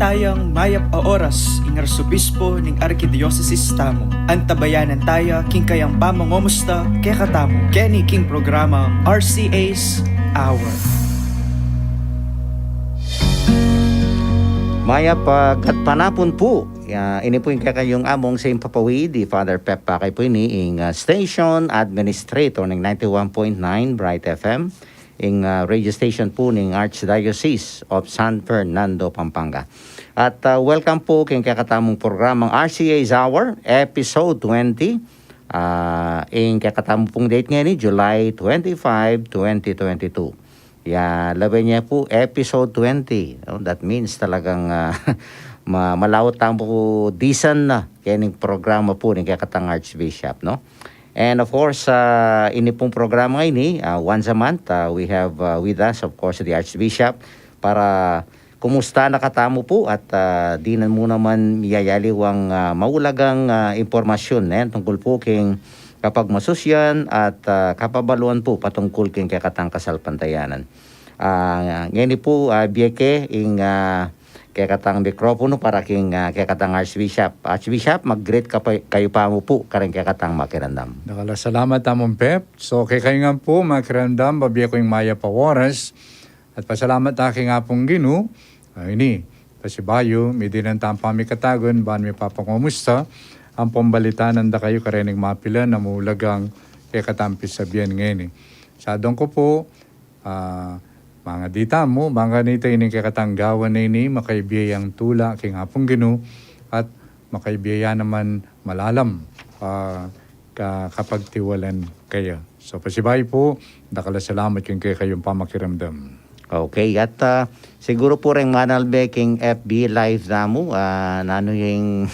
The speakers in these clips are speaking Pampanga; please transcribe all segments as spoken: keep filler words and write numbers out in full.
Tayang mayap a oras ing Arsobispo ning Arkidiosesis tamu. Antabayanan taya king kayang pamangomusta kekatamu keni king programang R C A's Hour. Mayap a gatpanapun pu. Ya, ini pu ing kekayung among singpapawid, i Father Pep Pakay pu ini, ing, ah, station administrator ning ninety-one point nine Bright F M, ing, ah, radio station pu ning Archdiocese of San Fernando, Pampanga. At, ah, welcome pu king kekatamung programang R C A's Hour, episode twenty. Ah, ing kekatamu pung date ngeni, July twenty-five, twenty twenty-two. Ya, lawen ye pu, episode twenty, no? That means talagang, ah, ma-, malaut tamu pu disan na kening programa pu ning kekatang Archbishop, no? And of course, ah, ini pung programa ini, ah, once a month, ah, we have, ah, with us, of course, the Archbishop para kumusta na katamu pu at, ah, dinan mu naman miyayaliwang, ah, maulagang, ah, impormasyun, eh, tungkul pu king kapagmasusyan at, ah, kapabaluan pu patungkul king kekatang kasalpantayanan. Ah, ngeni pu, ah, bie ke ing, ah, kekatang mikropono para king, ah, kekatang Archbishop. Archbishop, mag-greet ka pa, kayu pa mu pu kareng kekatang makiramdam. Dakal a salamat, Among Pep. So, kekayu ngan pu makiramdam, babie ku ing mayap a oras. At pasalamat ta king Apung Ginu, ah, ini, pasibayu, midinan tang pamikatagun, ban mipapangomusta, ampong balitanan da kayu karening mapilan a maulagang kekatang pisabian ngeni. Sadong ku pu, ah, mangadi tamu, bang kanita ining kekatang gawan a ini, makaibie yang tula king Apung Ginu, at makaibie ya naman malalam, ah, ka-, kapagtiwalan kaya. So, pasibayu pu, dakal a salamat king kekayung pamakiramdam. Okay, at, ah, siguru pu reng manalbe king F B Live namu, ah, nanu ing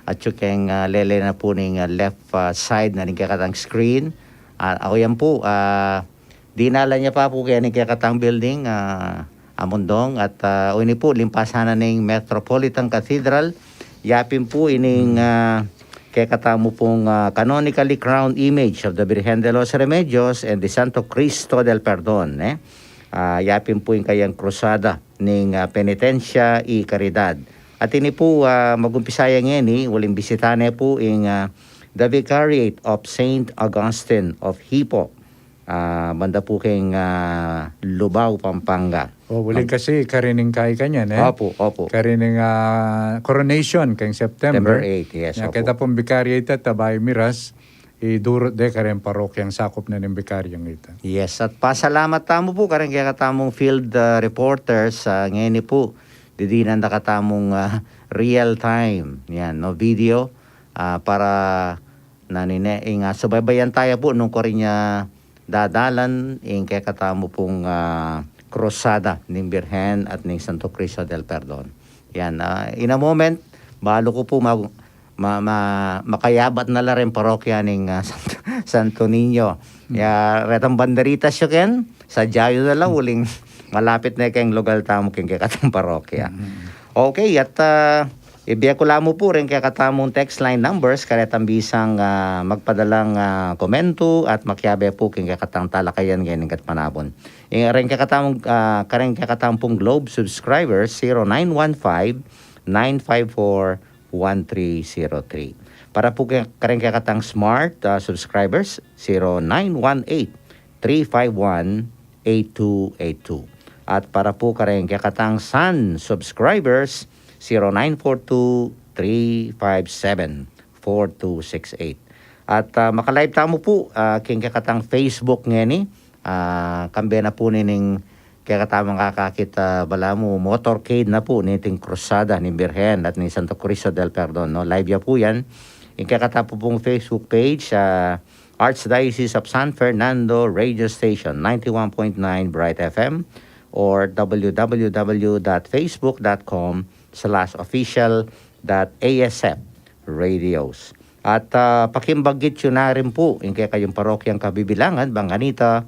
atyu keng, ah, lele na pu ning, ah, left, ah, side na ning kekatang screen. Ah, ako yan pu, ah, dinala ya pa pu keni kekatang building, ah, Among Dong, at, ah, o ini pu, limpasan na ning Metropolitan Cathedral, yapin pu ining, ah, kekatamu pung, ah, canonically crowned image of the Virgen de los Remedios and the Santo Cristo del Perdon, eh. Ah, yapin pu ing kayang krusada ning, ah, penitensya y karidad. At ini pu, ah, magumpisa ya ngeni, uling bisita ne pu ing, ah, the Vicariate of Saint Augustine of Hippo. Ah, banda pu keng, ah, Lubao, Pampanga. O, uling kasi karin ing kai kanyan, eh. Opu, opu. Karin ing, ah, coronation keng September. September eight, yes, opu. Keta pung Vicariate at abay miras, idurut de karing parokyang sakup na ning Vicariong ita. Yes, at pasalamat tamu pu karing kekatamung field, ah, reporters, ah, ngeni pu, didinan da katamung, ah, real time, yan, no, video, ah, para nanu ne, ing, ah, subaybayan taya pu nung karin ya dadalan ing kekatamu pung, ah, krusada ning Birhen at ning Santo Cristo del Perdon. Yan, ah, in a moment, balu ku pu ma-, ma-, ma-, makayabat na la reng parokya ning, ah, Santo, Santo Niño. Ya, retang banderitas yu ken, sadya yu na la uling malapit ne keng lugal tamu keng kekatang parokya. Okay, at, ah, ibie ku la mu pu reng kekatamung text line numbers, karetang bisang, ah, magpadalang, ah, komentu at makiabe pu keng kekatang talakayan ngening gatpanapun. Ing reng kekatamung, ah, kareng kekatamung Globe subscribers, zero nine one five, nine five four, one three zero three. Para pu ke-, kareng kekatang Smart, ah, subscribers, zero nine one eight, three five one, eight two eight two. At para pu kareng kekatang Sun subscribers, zero nine four two, three five seven, four two six eight. At, ah, maka-live tamu pu, ah, keng kekatang Facebook ngeni, ah, kambe na pu nining kekatamung kakakit, ah, balamu, motorcade na pu niting Krusada ning Birhen at ning Santo Cristo del Perdon, no? Live ya pu yan. Ing kekatamu pung Facebook page, ah, Archdiocese of San Fernando Radio Station, ninety-one point nine Bright F M, or w w w dot facebook dot com slash official dot a s f radios. At, ah, pakimbagit yu na rin pu ing kekayung parokyang kabibilangan, bang kanita,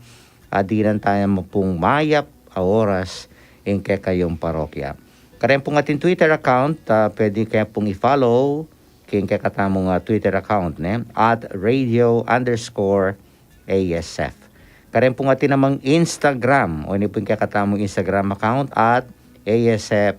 ah, dinan taya mu pung mayap a oras ing kekayung parokya. Kareng pung atin Twitter account, ah, pwede ke pung i-follow king kekatamung, ah, Twitter account, ne? At radio underscore A S F. Kareng pung atin namang Instagram, o ini pu ing kekatamung Instagram account, at A S F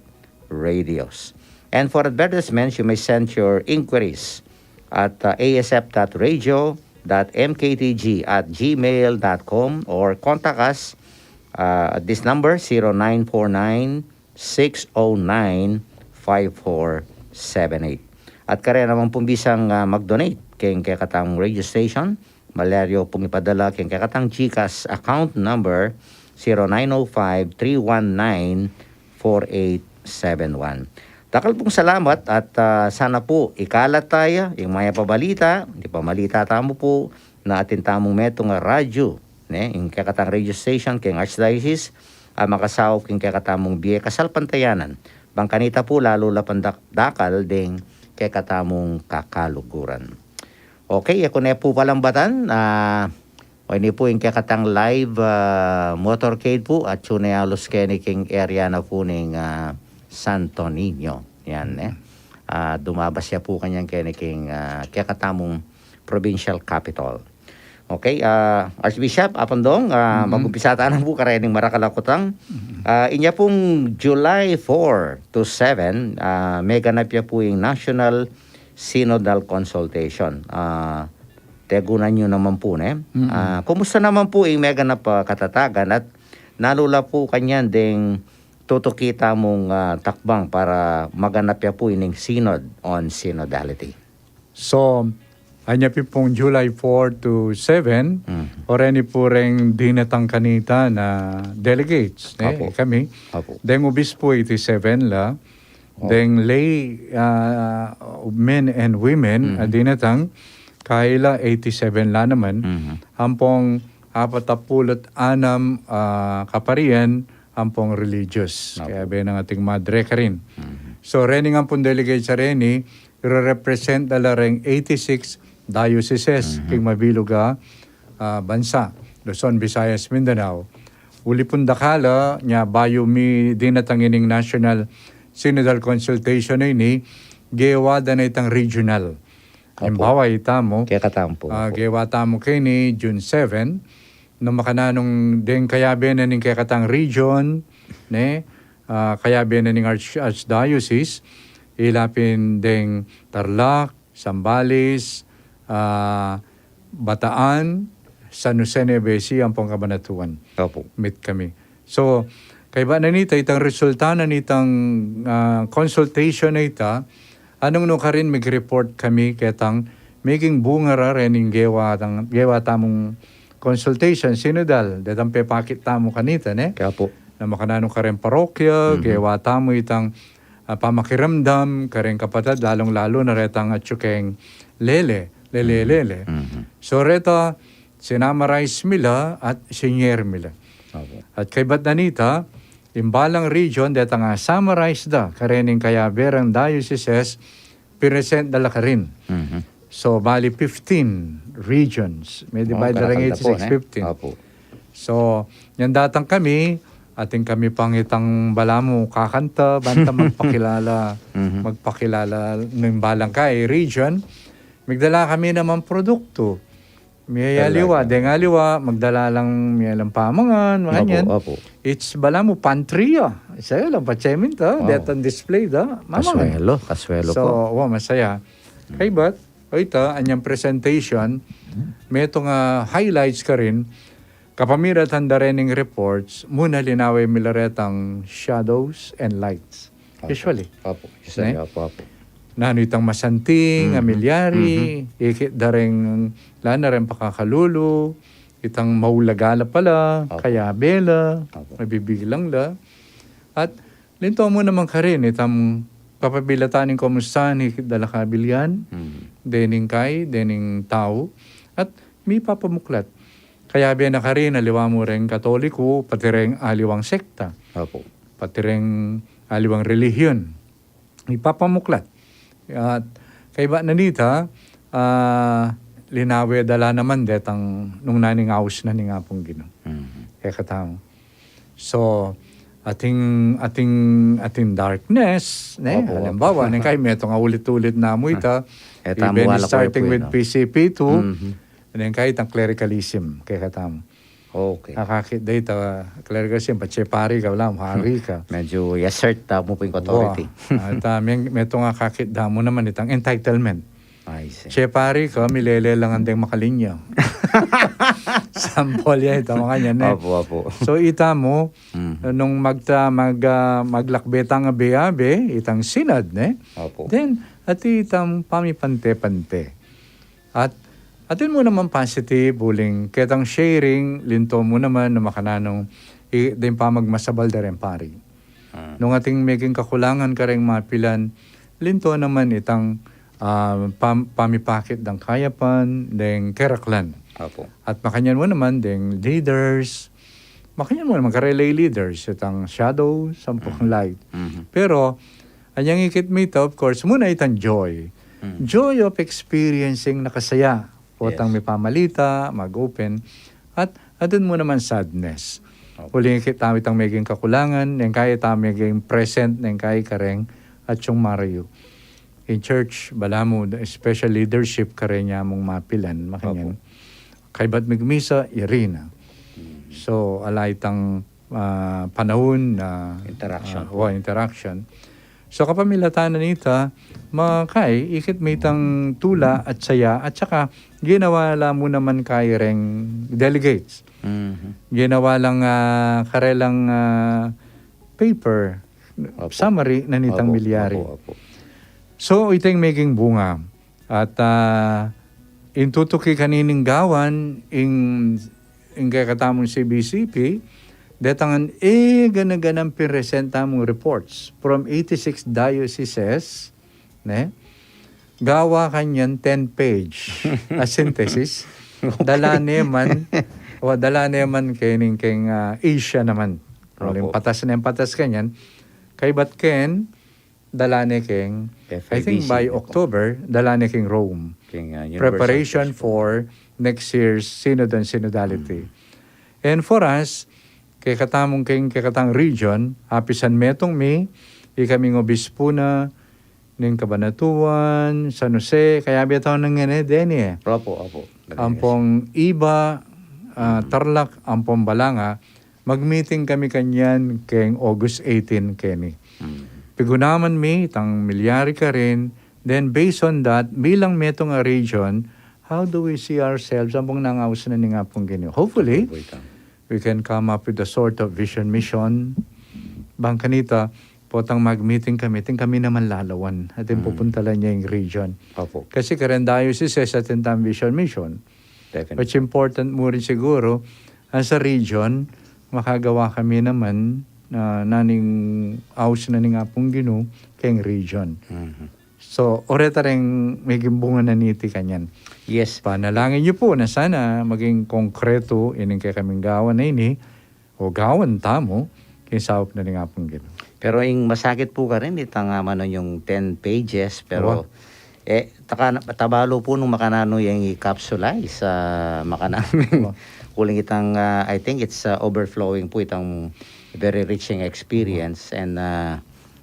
radios. And for advertisements, you may send your inquiries at uh, A S F dot radio dot M K T G at gmail dot com or contact us uh, at this number, zero nine four nine, six oh nine, five four seven eight. At karela naman pung bisang uh, mag-donate keng kekatang radio station, malyayu pung ipadala keng kekatang GCash account number, zero nine oh five, three one nine, four eight seven one. Dakal pung salamat at ah, sana pu ikalat taya ing mayap a balita, ipamalita tamu pu na atin tamung metung a radyu, ne, ing kekatang radio station keng Archdiocese a makasaup king kekatamung bie kasalpantayanan. Bang kanita pu lalu la pang dak-, dakal deng kekatamung kakaluguran. Okay, e ku ne pu palambatan, ah, o ini pu ing kekatang live ah, motorcade pu, atyu ne alus keni king area na pu ning ah, Santo Niño. Yan, eh. Ah, dumabas ya pu kanyan keni king ah, kekatamung provincial capital. Okay, ah, Archbishop, Apang Dong, ah, mag-umpisa tana pu karening marakal a kutang. Ah, inya pung July four to seven, ah, meganap ya pu ing National Synodal Consultation. Ah, tegunan yu naman pu, ne? Ah, kumusta naman pu ing meganap a katatagan at nanu la pu kanyan deng tutuki tamung ah, takbang para maganap ya pu ining Synod on Synodality? So, anya pi pung July four to seven, o reni pu reng dinatang kanita na delegates, ne? Apo. Kami. Apo. Deng obispo eighty-seven la, deng lay ah, men and women a dinatang, kaila eighty-seven la naman, ampong apat a pulu't anam ah, kaparian, ampong religious. Apo. Kaya benang ating madre karin. So, reni ngan pung delegates a reni, ire-represent da la reng eighty-six dioceses king mabilug a ah, bansa, Luzon, Visayas, Mindanao. Uli pung dakal la, nya bayu mi dinatang ining National Synodal Consultation a ini, gewa da na itang regional. Apo. Halimbawa, itamu, kekatamu pu, ah, apo, gewa tamu keni June seven, nung makananu deng kayabe na ning kekatang region, ne? Ah, kayabe na ning arch-, archdiocese, ila pin deng Tarlac, Zambales, ah, Bataan, San Jose Nuevo Ecija, ampong Cabanatuan. Opo. Meet kami. So, kaybat na nita, itang resulta na nitang ah, consultation a ita, nung nu karin mig-report kami ketang meging bunga ra rening gewa tang, gewa tamung consultation, synodal, detang pepakit tamu kanita, ne? Kaya po. Na makananu kareng parokya, gewa tamu itang ah, pamakiramdam kareng kapatad, lalung-lalu na retang atyu keng lele, lele, lele. So reta, sinamarize mi la at sinyer mi la. Opo. At kaybat na nita, ing balang region, detang a-summarize da karening kayabe rang dioceses, piresent da la karin. So, bali fifteen regions. May divide da reng eighty-six, fifteen. Opo. So, nyan datang kami, atin kami pang itang balamu kakanta, banta magpakilala, magpakilala ning balang kay region. Migdala kami namang produktu. Miyayaliwa, deng aliwa, magdala lang miyalang pamangan, mga nyan. Opo, opo. It's balamu pantry, ah. Isa lang, patsemin to, detang display da, mamangan. Kaswelo, kaswelo po. So, wa, masaya. Kaybat, o ita, anyang presentation, metung a highlights karin, kapamilatan da rening reports, muna linawe mi la retang shadows and lights. Opo. Usually. Opo. Usually, ne? Opo, opo. Nanu itang masanting, a milyari, ikit da reng, lana reng pakakalulu, itang maulaga la pala, kayabe la, mabibilang la. At linto mu naman karin, itang papabilatan ning kumusta, ikit da la kabilyan, dening kai, dening tau, at mipapamuklat. Kayabe na karin, aliwa mu reng Katoliko, pati reng aliwang sekta. Opo. Pati reng aliwang relihiyon. Ipapamuklat. At kaybat na nita, ah, linawe da la naman detang nung naning aus na ning Apung Ginu. Kaya katamu. So, ating, ating, ating darkness, ne? Opo, opo. Halimbawa, neng kai metung a ulit-ulit namu ita, even starting with P C P two, neng kai itang clericalism, kaya katamu. Okay. Akakit da ita, clergy, kasi patse pari ka, wala, hari ka. Medyo i-assert ta mu pu ing authority. Wa. At, ah, may, metung akakit da mu naman itang entitlement. I see. Tse pari ka, milele la ngan deng makalinya. Sampol ya, ita makanyan, e. Opo, opo. So, ita mu, Mhm. nung magta-, mag-, ah, maglakbe tang abe-abe, itang synod, ne? Opo. Then, atin itang pamipante-pante. At, atin mu naman positive, uling ketang sharing, linto mu naman na makananu, i-, deng pamagmasabal da reng pari. Ah. Nung atin meging kakulangan kareng mapilan, linto naman itang, ah, pam-, pamipakit dang kayapan, deng keraklan. Opo. At makanyan mu naman, deng leaders, makanyan mu naman kareng lay leaders, itang shadow, ampong light. Mhm. Pero, anyang ikit mi ita, of course, muna itang joy. Mm. Joy of experiencing na kasaya. Potang mipamalita, mag-open. At, at dun mu naman sadness. Opo. Uling ikit tamu itang meging kakulangan, neng kaya tamu meging present, neng kaya kareng atyung marayu. In church, balamu, special leadership, kareng ya mung mapilan, makanyan. Opo. Kaybat migmisa, iri na. Mm. So, ala itang, ah, panaun na, interaction, ah, po. Wa, interaction. So, kapamilatan na nita, makanyan, ikit mi itang tula at saya, at saka ginawa la mu naman kareng delegates. Mhm. Ginawa lang, ah, karelang, ah, paper, opo, summary na nitang, opo, milyari. Opo, opo. So, ita ing meging bunga. At, ah, ing tutuki kanining gawan, ing, ing kekatamung C B C P, detang e gana-ganang pinresenta mung reports from eighty-six dioceses, ne? Gawa kanyan ten page a synthesis. Okay. Dala ne man, wa, dala ne man keng, keng, ah, Asia naman. Opo. Uling patas ne ing patas kanyan. Kaybat ken, dala ne keng, I think by F A B C na po. October, dala ne keng Rome. Keng, ah, Universal Preparation Church po. For next year's Synod on Synodality. Mm. And for us, kekatamung keng, kekatang region, apisan metung mi, ikaming obispo na, ning Cabanatuan, San Jose, kayabe tau na ngeni, deni e. Opo, opo. Ampong Ibpa, ah, mm, Tarlac, ampong Balanga, mag-meeting kami kanyan keng August eighteen keni. Mm. Pigunaman mi, itang milyari karin, then based on that, bilang metung a region, how do we see ourselves? Ampong nang aus na ning Apung Ginu. Hopefully, opo, ita. We can come up with a sort of vision mission. Bang kanita, potang mag-meeting kami, atin kami naman lalawan. Atin, mm, pupuntalan ya ing region. Opo. Kasi kareng diocese, atin tang vision mission. Definitely. What's important mu rin siguro, as a region, makagawa kami naman, ah, na ning aus na ning Apung Ginu keng region. Mhm. So, oreta reng meging bunga na niti kanyan. Yes. Panalangin yu pu na sana maging konkretu ining kekaming gawan a ini, o gawan tamu, king saup na ning Apung Ginu. Pero ing masakit pu karin, itang, ah, manu yung ten pages, pero, wa, e, taka, tabalu pu nung makananu yang i-capsulize, ah, makananu. Wa. Uling itang, ah, I think it's, ah, overflowing pu itang very rich ing experience, wa, and, ah,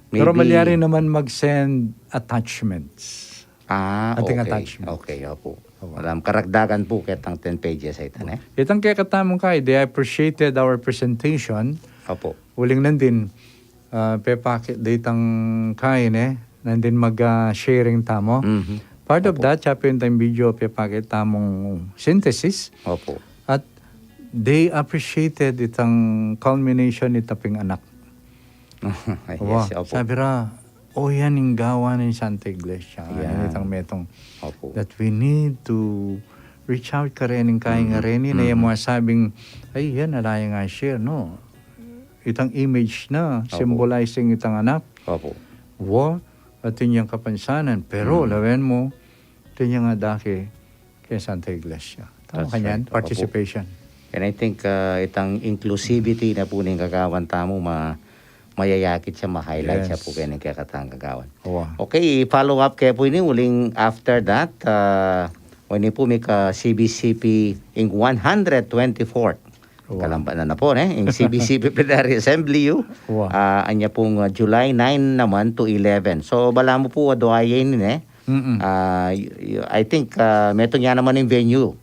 pero maybe malyari naman mag-send attachments. Ah, atin, okay. Attachments. Okay, opo. Opo. Alam, karagdagan pu ketang ten pages a ita, ne? Itang kekatamung kai, they appreciated our presentation. Opo. Uling nandin, ah, pepakit da itang kai, ne? Nandin mag, ah, sharing tamu. Mhm. Part of, opo, that, siya pu itang video, pepakit tamung synthesis. Opo. At they appreciated itang culmination nita ping anak. Yes, wa, opo. Sabi ra, "O, yan ing gawa ning Santa Iglesia." Yan. Itang metung. Opo. That we need to reach out kareng karing, mm, reni, na yang, mm, masabing, "Ay, yan, ala yang a-share, no?" Itang image na, opo, symbolizing itang anak. Opo. Wa, atin yang kapansanan. Pero, mm, lawen mu, atin yang adake keng Santa Iglesia. Tama. That's kanyan, right. Opo. Participation. And I think, uh, itang inclusivity na pu ning gagawan tamu, ma-, mayayakit siya, ma-highlight siya pu, yes, keni kekatang gagawan. Wa. Okay, follow up ke pu ini, uling after that, uh, ini pu mika C B C P ing one hundred twenty-fourth. Wa. Kalamban na na pu, ne? Ing C B C P Plenary Assembly, yu. Wa. Uh, anya pung, uh, July nine naman to eleven. So, balamu pu, adua ya ini, ne? Mm-mm. Ah, y-, y-, I think, ah, metung ya naman ing venue.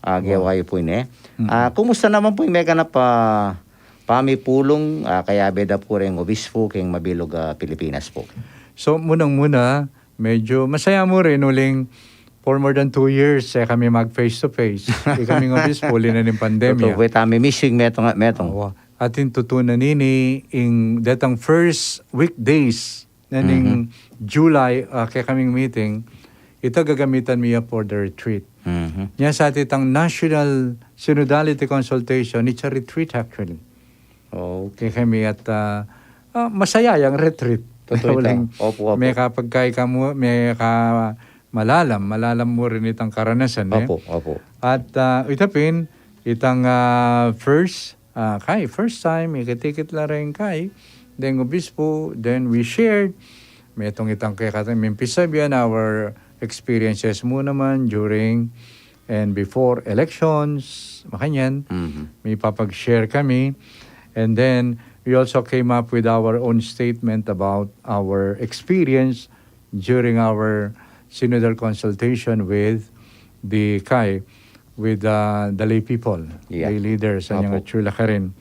Ah, gewa yu pu ini. Ah, kumusta naman pu ing meganap a pamipulung, ah, kayabe da pu reng obispo keng mabilug a Pilipinas pu? So, munang-muna, medyo masaya mu rin uling for more than two years, e kami mag face to face. Ikaming obispo, uli na ning pandemya. Tutu pu ita, mi-miss yu metung, metung. Awa. Atin tutunan ini ing detang first weekdays na ning July, ah, kekaming meeting, ita gagamitan mi ya for the retreat. Nya sa itang National Synodality Consultation, it's a retreat actually. Okay. Kekami at, ah, ah, masaya yang retreat. Tutu ita. Uling opu, opu. Mekapag kai kamu, meka malalam, malalam mu rin itang karanasan, e? Opu, opu. At, ah, ita pin, itang, ah, first, ah, kai, first time, ikit-ikit la rin kai, deng obispo, then we shared, metung itang kekatang, mimpisabian our experiences mu naman during and before elections, makanyan, mipapag-share kami. And then, we also came up with our own statement about our experience during our synodal consultation with the kai, with, uh, the lay people, lay leaders, anyang atsu la karin.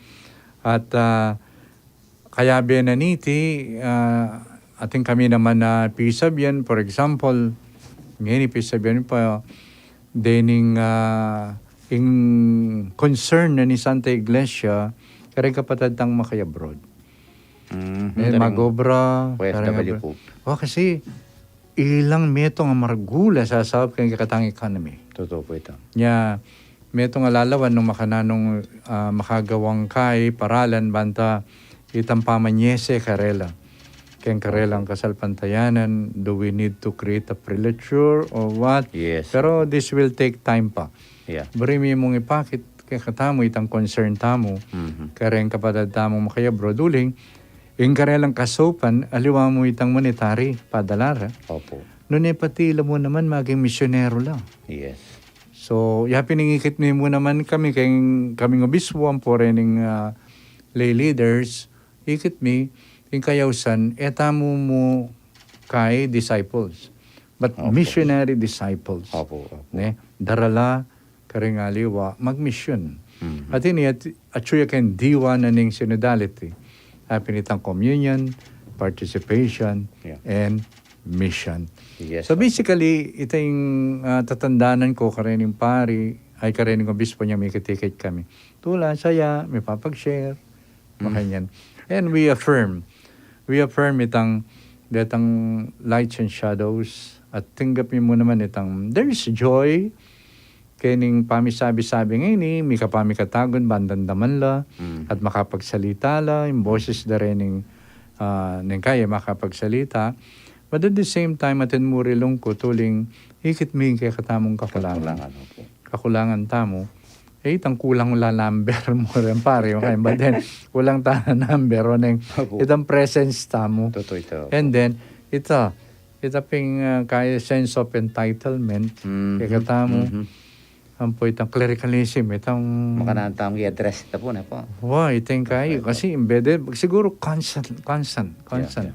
At, uh, kayabe na niti, uh, atin kami naman a pisabian, for example, ngeni pisabian pa, dening, uh, ing concern na ning Santa Iglesia, kareng kapatad tang maki-abroad. Mm, e, mag-obra, pwes kareng W abroad. Wa, kasi ilang metung a maragul a sasaup keng kekatang economy. Tutu pu ita. Nya, metung a lalawan nung makananung, ah, makagawang kai, paralan, banta itang pamanyese karela. Keng karelang kasalpantayanan, do we need to create a prelature or what? Yes. Pero this will take time pa. Yeah. Buri mi mung ipakit kekatamu itang concern tamu, kareng kapatad tamu maki-abroad uling, ing karelang kasaupan, aliwa mu itang monetary, padala ra. Opu. Nune pati la mu naman maging misyonero la. Yes. So, ya pin ing ikit mi mu naman kami, keng, kaming obispo, ampo rening, ah, lay leaders, ikit mi, ing kayausan, e tamu mu kai disciples, but missionary disciples. Opu, opu. Ne? Dara la kareng aliwa, magmisyon. At ini, at, atsu ya keng diwa na ning synodality. Apin itang communion, participation, and mission. Yes, sir. So basically, ita ing, ah, tatandanan ku karening pari, ay karening obispo nya mikit-ikit kami. Tula, saya, mipapag-share, makanyan. And we affirm, we affirm itang, detang lights and shadows, at tinggap mi mu naman itang, there is joy, kening pamisabi-sabi ngeni, mika pamikatagun, bandang daman la, at makapagsalita la, ing boses da rening, ah, neng kai makapagsalita. But at the same time, atin mu ring lungkut uling ikit mi ing kekatamung kakulangan. Kakulangan, opu. Kakulangan tamu. E, itang kulang la number mu rin, pari, okay, but then, kulang tana number, o neng, itang presence tamu. Tutu ita. And then, ita, ita pin, ah, kai sense of entitlement, kekatamu. Ampo itang clericalism, itang makananu tamung i-address ita pu, ne pu? Wa, itang kai, kasi imbes de, siguru constant, constant, constant.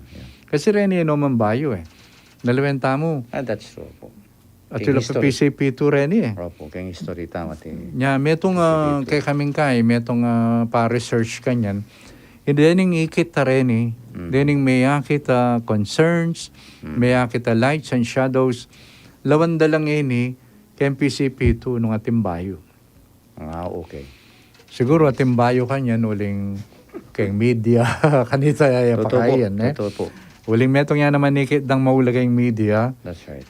Kasi reni, e no man bayu, e. Naliwen tamu. Ah, that's true pu. At ila pa P C P two reni, e. Opu, keng history tamu, ati. Nya, metung, ah, kekaming kai, metung, ah, pa-research kanyan. Dening ikit ta reni, dening meyakit a concerns, meyakit a lights and shadows, lawan da la ngeni, keng P C P two nung atin bayu. Ah, okay. Siguru atin bayu kanyan uling keng media, kanita ya, ya pakaiyan, e. Tutu pu. Uling metung ya naman ikit dang maulaga ing media,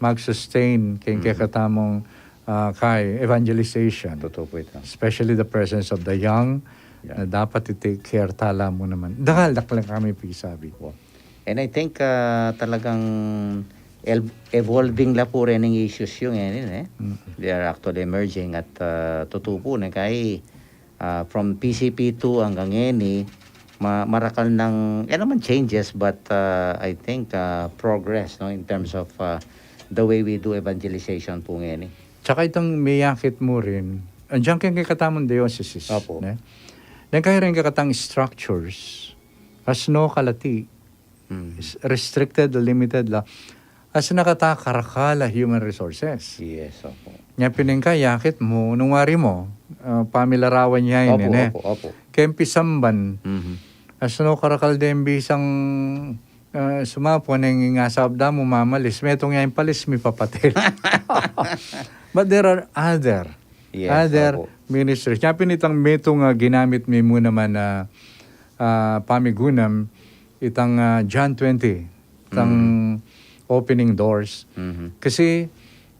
mag-sustain keng kekatamung, ah, kai evangelization. Tutu pu ita. Especially the presence of the young, na dapat i-take care tala mu naman. Dakal, dakal kami pisabi. And I think, ah, talagang el-, evolving la pu rening issues yu ngeni, e. They are actually emerging at, ah, tutu pu, ne, kai, ah, from P C P two anggang ngeni, ma-, marakal nang, e naman changes, but, ah, I think, ah, progress, no, in terms of, ah, the way we do evangelization pu ngeni. Tsaka itang meyakit mu rin, andiyan keng kekatamung dioceses, ne? Neng kai reng kekatang structures, as no kalati, restricted, limited la. As nakatakarakal a human resources. Yes, opo. Nya pin ing kayakit mu, nung wari mu, ah, pamilarawan ya ini, Opo, ne? opo, opo. Keng pisamban, Mhm. As no karakal deng bisang, ah, sumapu, neng ing asabda mu mamalis, metung ya ing palis mipapatil. But there are other, Yes, other opo. ministries. Nya pin itang metung, ah, ginamit mi mu naman na, ah, pamigunam, itang, ah, John twenty, itang Mhm. opening doors. Mhm. Kasi,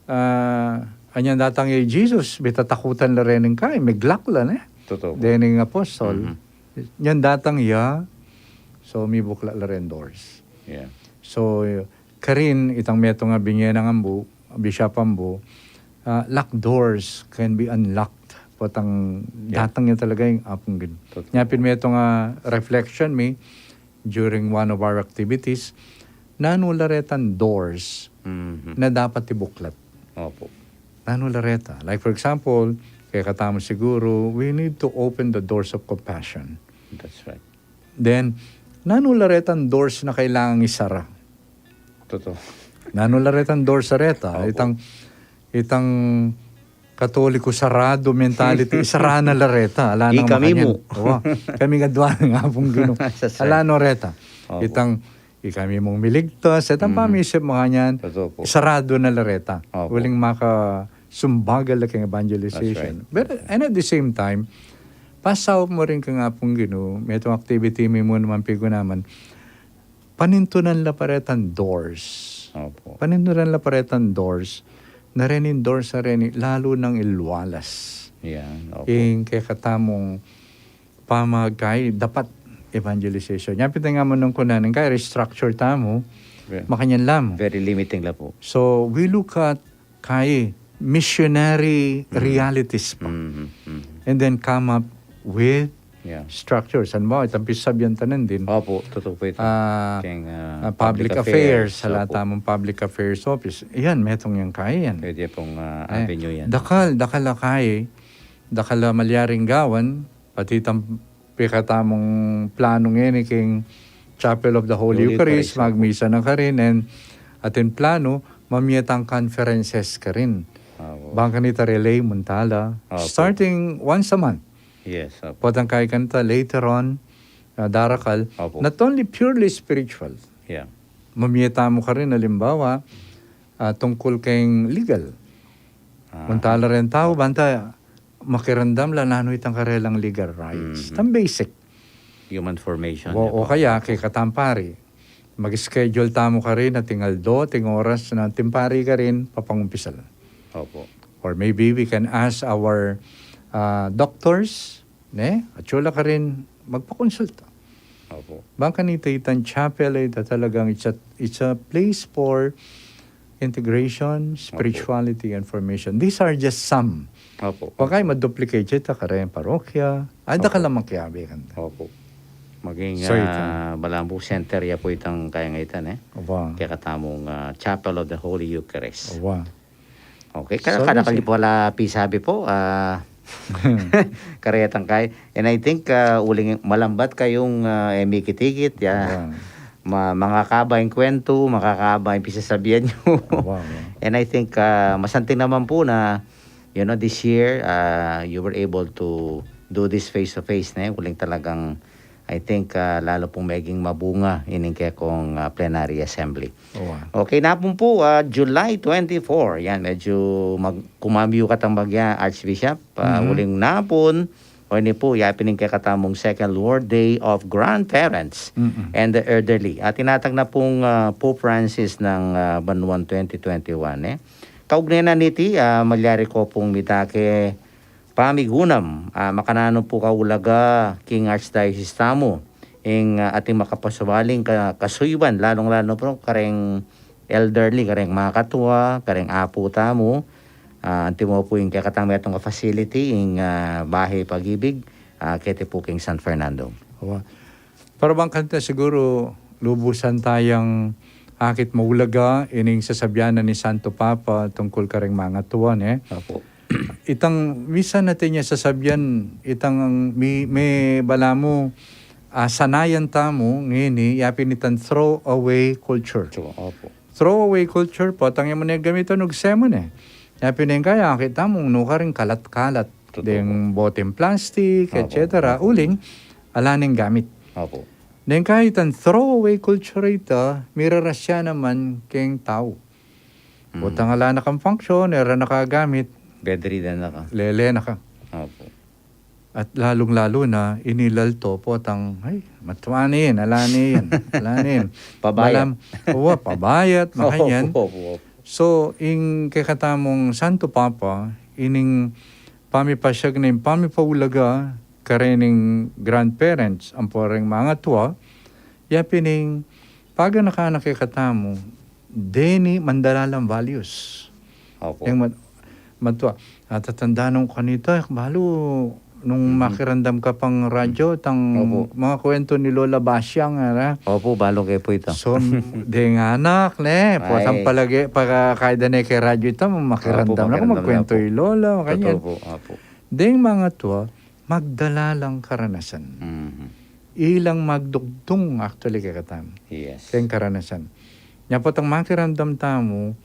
ah, anyan datang ya i Jesus, bitatakutan la reng kaya, miglak la, ne? Totoo po. Dening apostol. Mhm. Nyan datang ya, so mibuklat la reng doors. Yeah. So, karin, itang metung a binye nang ambu, bishop ambu, ah, locked doors can be unlocked. Potang Yeah. datang ya talaga ing Apung Ginu. Totoo. Nya pin metung a reflection mi during one of our activities, nanu la retang doors Mhm. na dapat ibuklat? Opo. Nanu la reta? Like, for example, kekatamu siguru, we need to open the doors of compassion. That's right. Then, nanu la retang doors na kailangang isara? Totoo. Nanu la retang doors a reta? Opo. Itang, itang Katoliko sarado mentality, isara na la reta. Ala nang Ikami makanyan. mu. Owa. Kami nga dua nga pung Ginu. That's right. Ala no reta. Opo. Itang, ikami mung miligtas, itang Mhm. pamisip makanyan, Totoo po. sarado na la reta. Opo. Uling makasumbagal la keng evangelization. That's right. But, and at the same time, pasaup mu rin keng Apung Ginu, metung activity mi mu naman pigunaman, panintunan la pa retang doors. Opo. Panintunan la pa retang doors. Na rening doors a reni, lalu nang ilwalas. Yan, opo. Ing kekatamung pamagkay, dapat evangelization. Nya pin ing amun nung kunan, ing kaya restructure tamu, Ve- makanyan la mu. Very limiting la po. So, we look at kay missionary Mhm. realities pa. Mhm, mhm. And then come up with Yeah. structures. Halimbawa, itang pisabyan tanan din. Opo, totoo po ito. Ah, Keng, ah, ah, public public affairs, affairs, ala opo. tamung public affairs office. Yan, metung yang kaya yan. Pwede pong, ah, Eh, avenue yan. dakal, dakal a kaya, dakal a malyaring gawan, pati itang pekatamung planu ngeni king Chapel of the Holy Holy Eucharist, Eucharist, opo. magmisa na karin, and atin planu, mamie tang conferences karin. Opo. Bang kanita relay munta la, Opo. starting once a month. Yes, opo. Potang kaya kanita later on, ah, darakal, Opo. not only purely spiritual. Yeah. Mamie tamu karin, alimbawa, ah, tungkul keng legal. Ah. Munta la reng tau, banta makiramdam la nanu itang karelang legal rights. Mhm. Itang basic. Human formation, O, yeah, o po. kaya, kekatang pari, mag-schedule tamu karin ating aldo, ating oras, na ating pari karin, papangumpisal. Opo. Or maybe we can ask our, ah, doctors, ne? Atsu la karin, magpakonsulta. Opo. Bang kanita itang chapel, ita talagang it's a, it's a place for integration, Opo. spirituality, and formation. These are just some. Opo. Wa kaya ma-duplicate ita kareng parokya. Ay, Opo. dakal a makiabe kanta. Opo. Maging, So, ita. ah, balamu center ya po itang kaya nga ita, ne? Opo. Kekatamung, ah, Chapel of the Holy Eucharist. Opo. Okay, So, kada, kada kasi kali pala pisabi po, ah, karetang kay. And I think, ah, uling malambat kayung, ah, e mikit-ikit, ya. Wow. Ma-, mangakaba ing kwentu, makakaba ing pisasabian yu. Wow, wow. And I think, ah, masanting naman po na, you know, this year, ah, you were able to do this face-to-face, ne? Uling talagang I think, ah, lalu pung meging mabunga ining kekong, ah, plenary assembly. Owa. Okay, napun po, ah, July twenty-four. Yan, medyo mag-, kumamyu katang bagya, Archbishop. Ah, Mhm. uling napun, o ini po, yapin ing kekatamung Second Lord's Day of Grandparents Mm-mm. and the Elderly. At tinatag na pung, ah, Pope Francis ng, ah, Banwang twenty twenty-one, eh. Kaugnay na niti, ah, malyari ko pung mitake pamigunam, ah, makananu pu kaulaga king Archdiocese tamu, ing, ah, atin makapasubaling ka-, kasuyuan, lalung-lalu na pu kareng elderly, kareng makatua, kareng apu tamu, ah, antimo pu ing kekatang metung a facility, ing, ah, Bahay Pag-ibig, ah, keti pu king San Fernando. Wa. Para bang kanita siguru lubusan tayang akit maulaga ining sasabian na ni Santo Papa tungkul kareng mangatua, ne? Opo. Itang misan atin ya sasabian, itang mi-, me balamu, ah, sanayan tamu ngeni, yapin itang throwaway culture. True, opo. throwaway culture, potang e mu ne gamitan, ugse mu ne. Yapin deng kaya, akit tamu, nukarin kalat-kalat. Totoo. Deng boteng plastik, etcetera. Uling, ala neng gamit. Opo. Deng kaya itang throwaway culture ita, miraras ya naman keng tau. Potang ala na kang function, e ra na ka gamit. Bedridden na ka. Lele na ka. Opo. At lalung-lalu na, ini lalto potang, ay, matua ne yan, ala ne yan, ala ne yan. Pabayat. Malam-, uwa, pabayat, makanyan. Opo, opo, opo. So, ing kekatamung Santo Papa, ining pamipasiag na ing pamipaulaga kareng grandparents, ampo reng mangatua, yapin ing paganakan na kekatamu, deni mandalalang values. Opo. Yang mat-, matua, atatandanan ku kanita, balu nung makiramdam ka pang radyo, tang mga kwento ni Lola Basyang, ara. Opo, balu ke pu ita. So, deng anak, ne, potang palage, pagkakaida ne ke radyo ita, makiramdam na ku, magkwento i Lola, makanyan. Totoo po, opo. Deng mangatua, magdala lang karanasan. Ilang magdugtung actually kekatamu. Yes. Keng karanasan. Nya potang makiramdam tamu,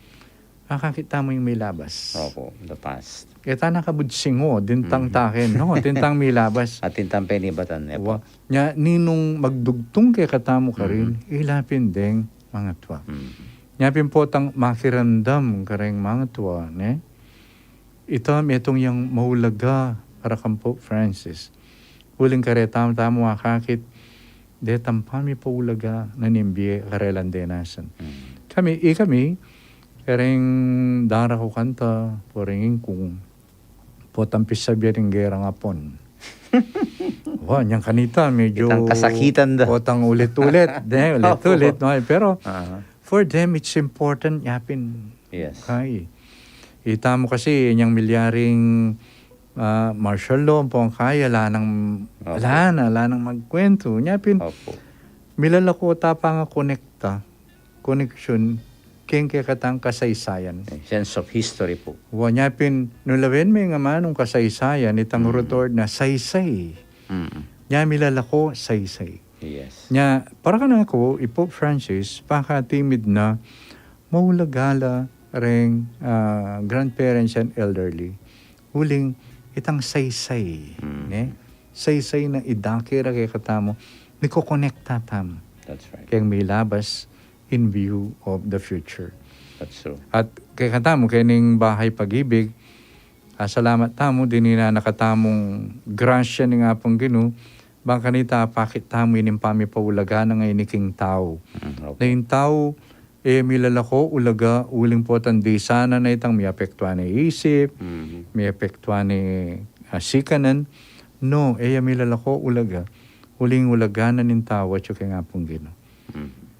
akakit tamu ing milabas. Opo, the past. Keta na kabud singo, dintang taken, no? Dintang milabas. At dintang penibatan, ne po. Wa-, nya ninung magdugtung kekatamu karin, ila pin deng mangatua. Nya pin potang makiramdam kareng mangatua, ne? Ita metung yang maulaga para kang Pope Francis. Uling kareta tamu akakit, detang pamipaulaga na ning bie karelang denasan. Kami, ikami, kareng dara ku kanta, poreng ingkung, potang pisabyan ing gerang Apon. Wa, nyang kanita, medyo itang kasakitan da. Potang ulit-ulit, de, ulit-ulit, no? Pero, for them, it's important, yapin. Yes. Kai. Ita mu kasi, inyang milyaring, ah, martial law, ampong kaya, ala nang, ala na, ala nang magkwento. Nya pin, milalako ta pangakonekta, koneksyon, keng kekatang kasaysayan. Eh, sense of history po. Wa, nya pin, nu lawen me ing amanung kasaysayan, itang rutord na saysay. Nya milalako, saysay. Yes. Nya, para kanaku, i Pope Francis, pakatimid na, maulaga la reng, ah, grandparents and elderly. Uling, itang saysay, ne? Saysay na idake ra kekatamu, mikokonekta tamu. That's right. Keng milabas, in view of the future. That's true. At kekatamu, kening Bahay Pag-ibig, ah, salamat tamu, dinan na katamung grasya ning Apung Ginu, bang kanita apakit tamu ining pamipaulaga na ngeni king tau. Mm, opo. Na ing tau, e ya milalako ulaga, uling potang disanan na itang miapektuan ne isip, miapektuan ne, ah, sikanan. No, e ya milalako ulaga, uling ulaga na ning tau atyu keng Apung Ginu.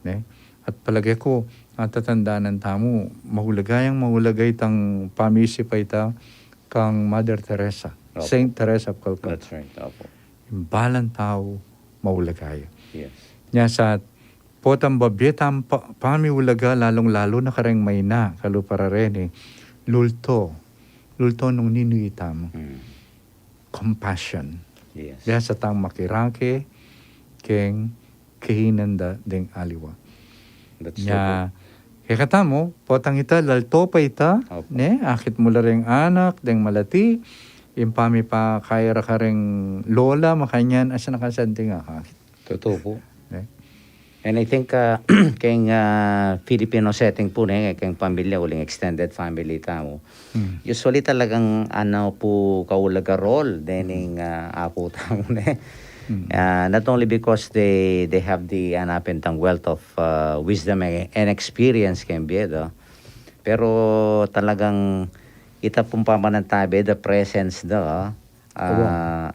Ne? At palage ku, atatandanan tamu, maulaga yang maulaga itang pamisip a ita kang Mother Teresa, opo. Saint Teresa of Calcutta. That's right, opo. Ing balang tau maulaga ya. Yes. Nya sa potang babie tang pa-, pamiulaga, lalung-lalu na kareng maina, kalupa ra reni, lulto. Lulto nung ninu itamu. Compassion. Yes. Biasa tang makirake keng kainan da deng aliwa. That's so good. Nya, kekatamu, potang ita, lalto pa ita, opo, ne? Akit mu la reng anak, deng malati, ing pamipakaira kareng lola, makanyan, asan na ka santing akakit. Totoo po. Ne? And I think, ah, keng, ah, Filipino setting po, ne, keng pamilya, uling extended family tamu. Usually talagang, ano po, kaulaga role, dening, ah, apu tamu, ne. Ah, not only because they, they have the, ano, pin tang wealth of, ah, wisdom and, and experience keng bie, do. Pero talagang ita pung pamanantabe, the presence, do, ah,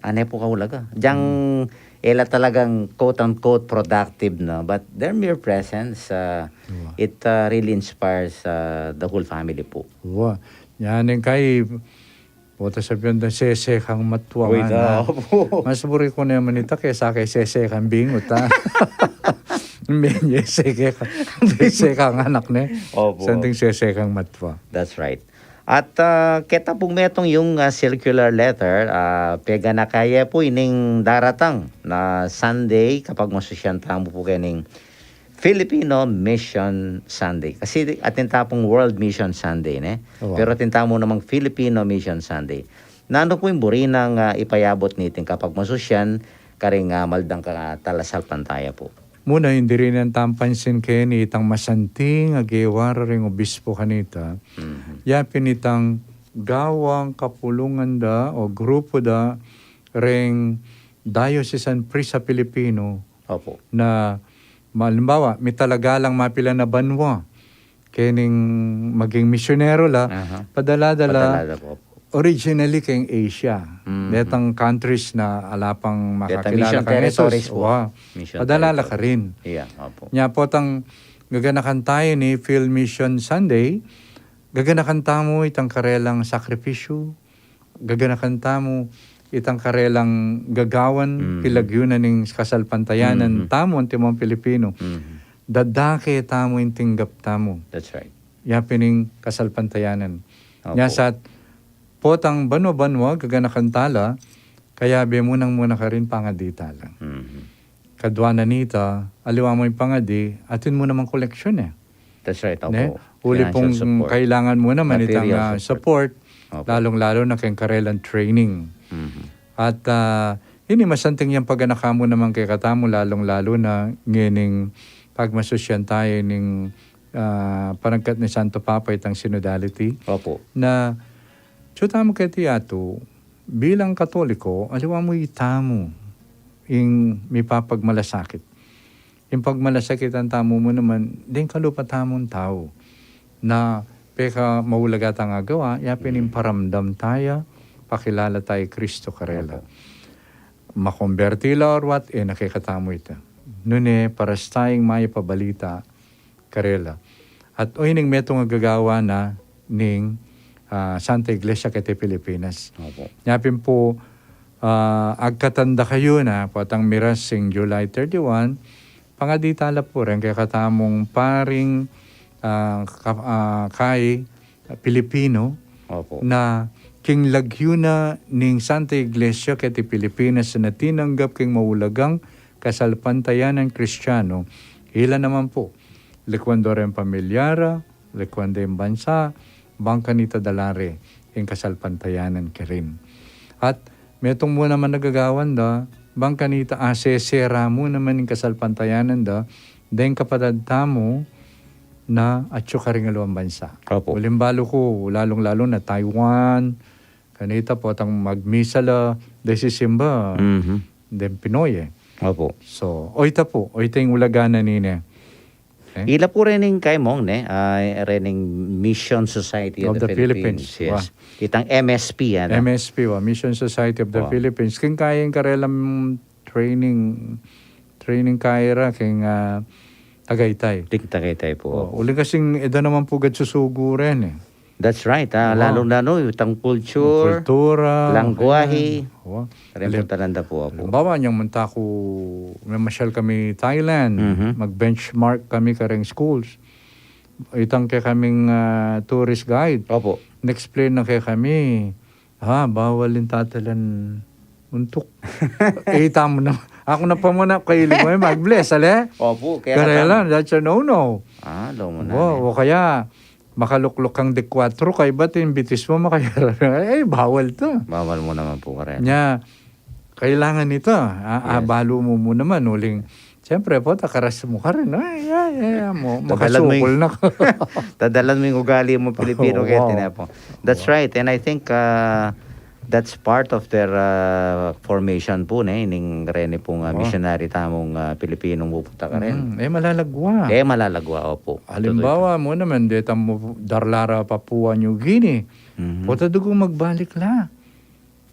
ane po kaulaga. Diyang, e la talagang quote-unquote productive, no? But their mere presence, ah, it, ah, really inspires, ah, the whole family po. Wa. Yan ing kai, pota sabian da sese kang matua. Uy, ngana. Mas buri ku ne manita kesa keng sese kang bingut, a. Menye sese kang, sese kang anak, ne? Opo. Santing sese kang matua. That's right. At, ah, keta pung metung yung, ah, circular letter, ah, peganaka ye pu ining daratang na Sunday, kapag masusyan tamu pu kening Filipino Mission Sunday. Kasi atin ta pung World Mission Sunday, ne? Pero atin ta mu namang Filipino Mission Sunday. Nanu pu ing buri nang, ah, ipayabut niting kapagmasusyan karing, ah, maldang ka-, talasalpantaya pu? Muna, ing dirinan tang pansin keni itang masanting a gewa da ring obispo kanita. Ya pin itang gawang kapulungan da o grupu da ring diocesan priest a Pilipino na, halimbawa, mitalaga lang mapilan a banwa kening maging misyonero la, padala da la originally keng Asia. Detang countries na ala pang makakilala kang Jesus. Wa, padala la karin. Nya potang gaganakan tayu ni Phil Mission Sunday, gaganakan tamu itang karelang sakripisyu, gaganakan tamu itang karelang gagawan, pilagyu na ning kasalpantayanan tamu antimong Pilipino. Dadake tamu ing tinggap tamu. That's right. Ya pin ing kasalpantayanan. Nya sa potang banwa-banwa gaganakan tala, kayabe mu nang muna karin pangadi tala. Kadua na nita, aliwa mu ing pangadi, atin mu namang koleksyon e. That's right, ne? Uli pung kailangan mu naman itang, ah, support, lalung-lalu na keng karelang training. At, ah, ini masanting yang paganaka mu naman kekatamu, lalung-lalu na ngening pagmasusyan tayu ning, ah, panagkat ni Santo Papa itang synodality. Na atyu tamu keti yatu, bilang Katoliko, aliwa mu itamu ing mipapagmalasakit. Ing pagmalasakitan tamu mu naman deng kalupa tamung tau na peka maulaga tang agawa, ya pin ing paramdam taya, pakilala taya i Kristo karela. Makomberti la or what, e na kekatamu ita. Nune, parastai ing mayap a balita karela. At oyni ing metung a gagawan na ning, ah, Santa Iglesia keti Pilipinas. Nya pin pu, ah, agkatan da kayu na potang miras ing July thirty-one, pangadi tala pu reng kekatamung paring, ah, ka-, ah, kai, ah, Pilipino na king lagyu na ning Santa Iglesia keti Pilipinas na tinanggap king maulagang kasalpantayanan Kristiano, ila naman pu, likuan do reng pamilya ra, likuan da ing bansa, bang kanita dala re ing kasalpantayanan karin. At metung mu naman a gagawan da, bang kanita asesera mu naman ing kasalpantayanan da deng kapatad tamu na atyu karing aliwang bansa. Uling balu ku, lalung-lalu na Taiwan, kanita potang magmisa la, deng sisimba deng Pinoy e. So, oyta pu, oyta ing ulaga na nine. Ila pu rening kaimong, ne, ah, rening Mission Society of the Philippines. Yes. Itang M S P, ano? M S P, wa, Mission Society of the Philippines. King kaya ing karelang training, training kaya ra king, ah, Tagaytay. King Tagaytay pu. Uling kasing e da naman pu gad susugu ren e. That's right, ah. Lalung-lalu itang kultura, kultura, lengguwahe. Karelang puntalan da pu, apu. Halimbawa, nyang munta ku, memasyal kami Thailand, mag-benchmark kami kareng schools. Itang kekaming, ah, tourist guide, in-explain na kekami, ah, bawal ing tatalan untuk. E, itamu na. Aku na pa muna, kaili mu e mag-bless, ale? Opu, kaya karela, that's a no-no. Ah, lo mu na, o kaya, makalukluk kang de kuatro, kaybat ing bitis mu makayara. E, bawal ita. Bawal mu naman pu karela. Nya, kailangan ita. A, abalu mu mu naman, uling, siyempre, pota, karas mu karin. Ay, ay, ay, ay, mo, makasukul na ka. Dadalan mu ing ugali mu Pilipino keti, ne, apu. That's right. And I think, ah, that's part of their, ah, formation pu, ne, ning reni pung, ah, missionary tamung, ah, Pilipinong pupunta karin. Mm, e malalagwa. E malalagwa, opu. Halimbawa mu naman, detang darla ra Papua New Guinea. Pota dugu magbalik la.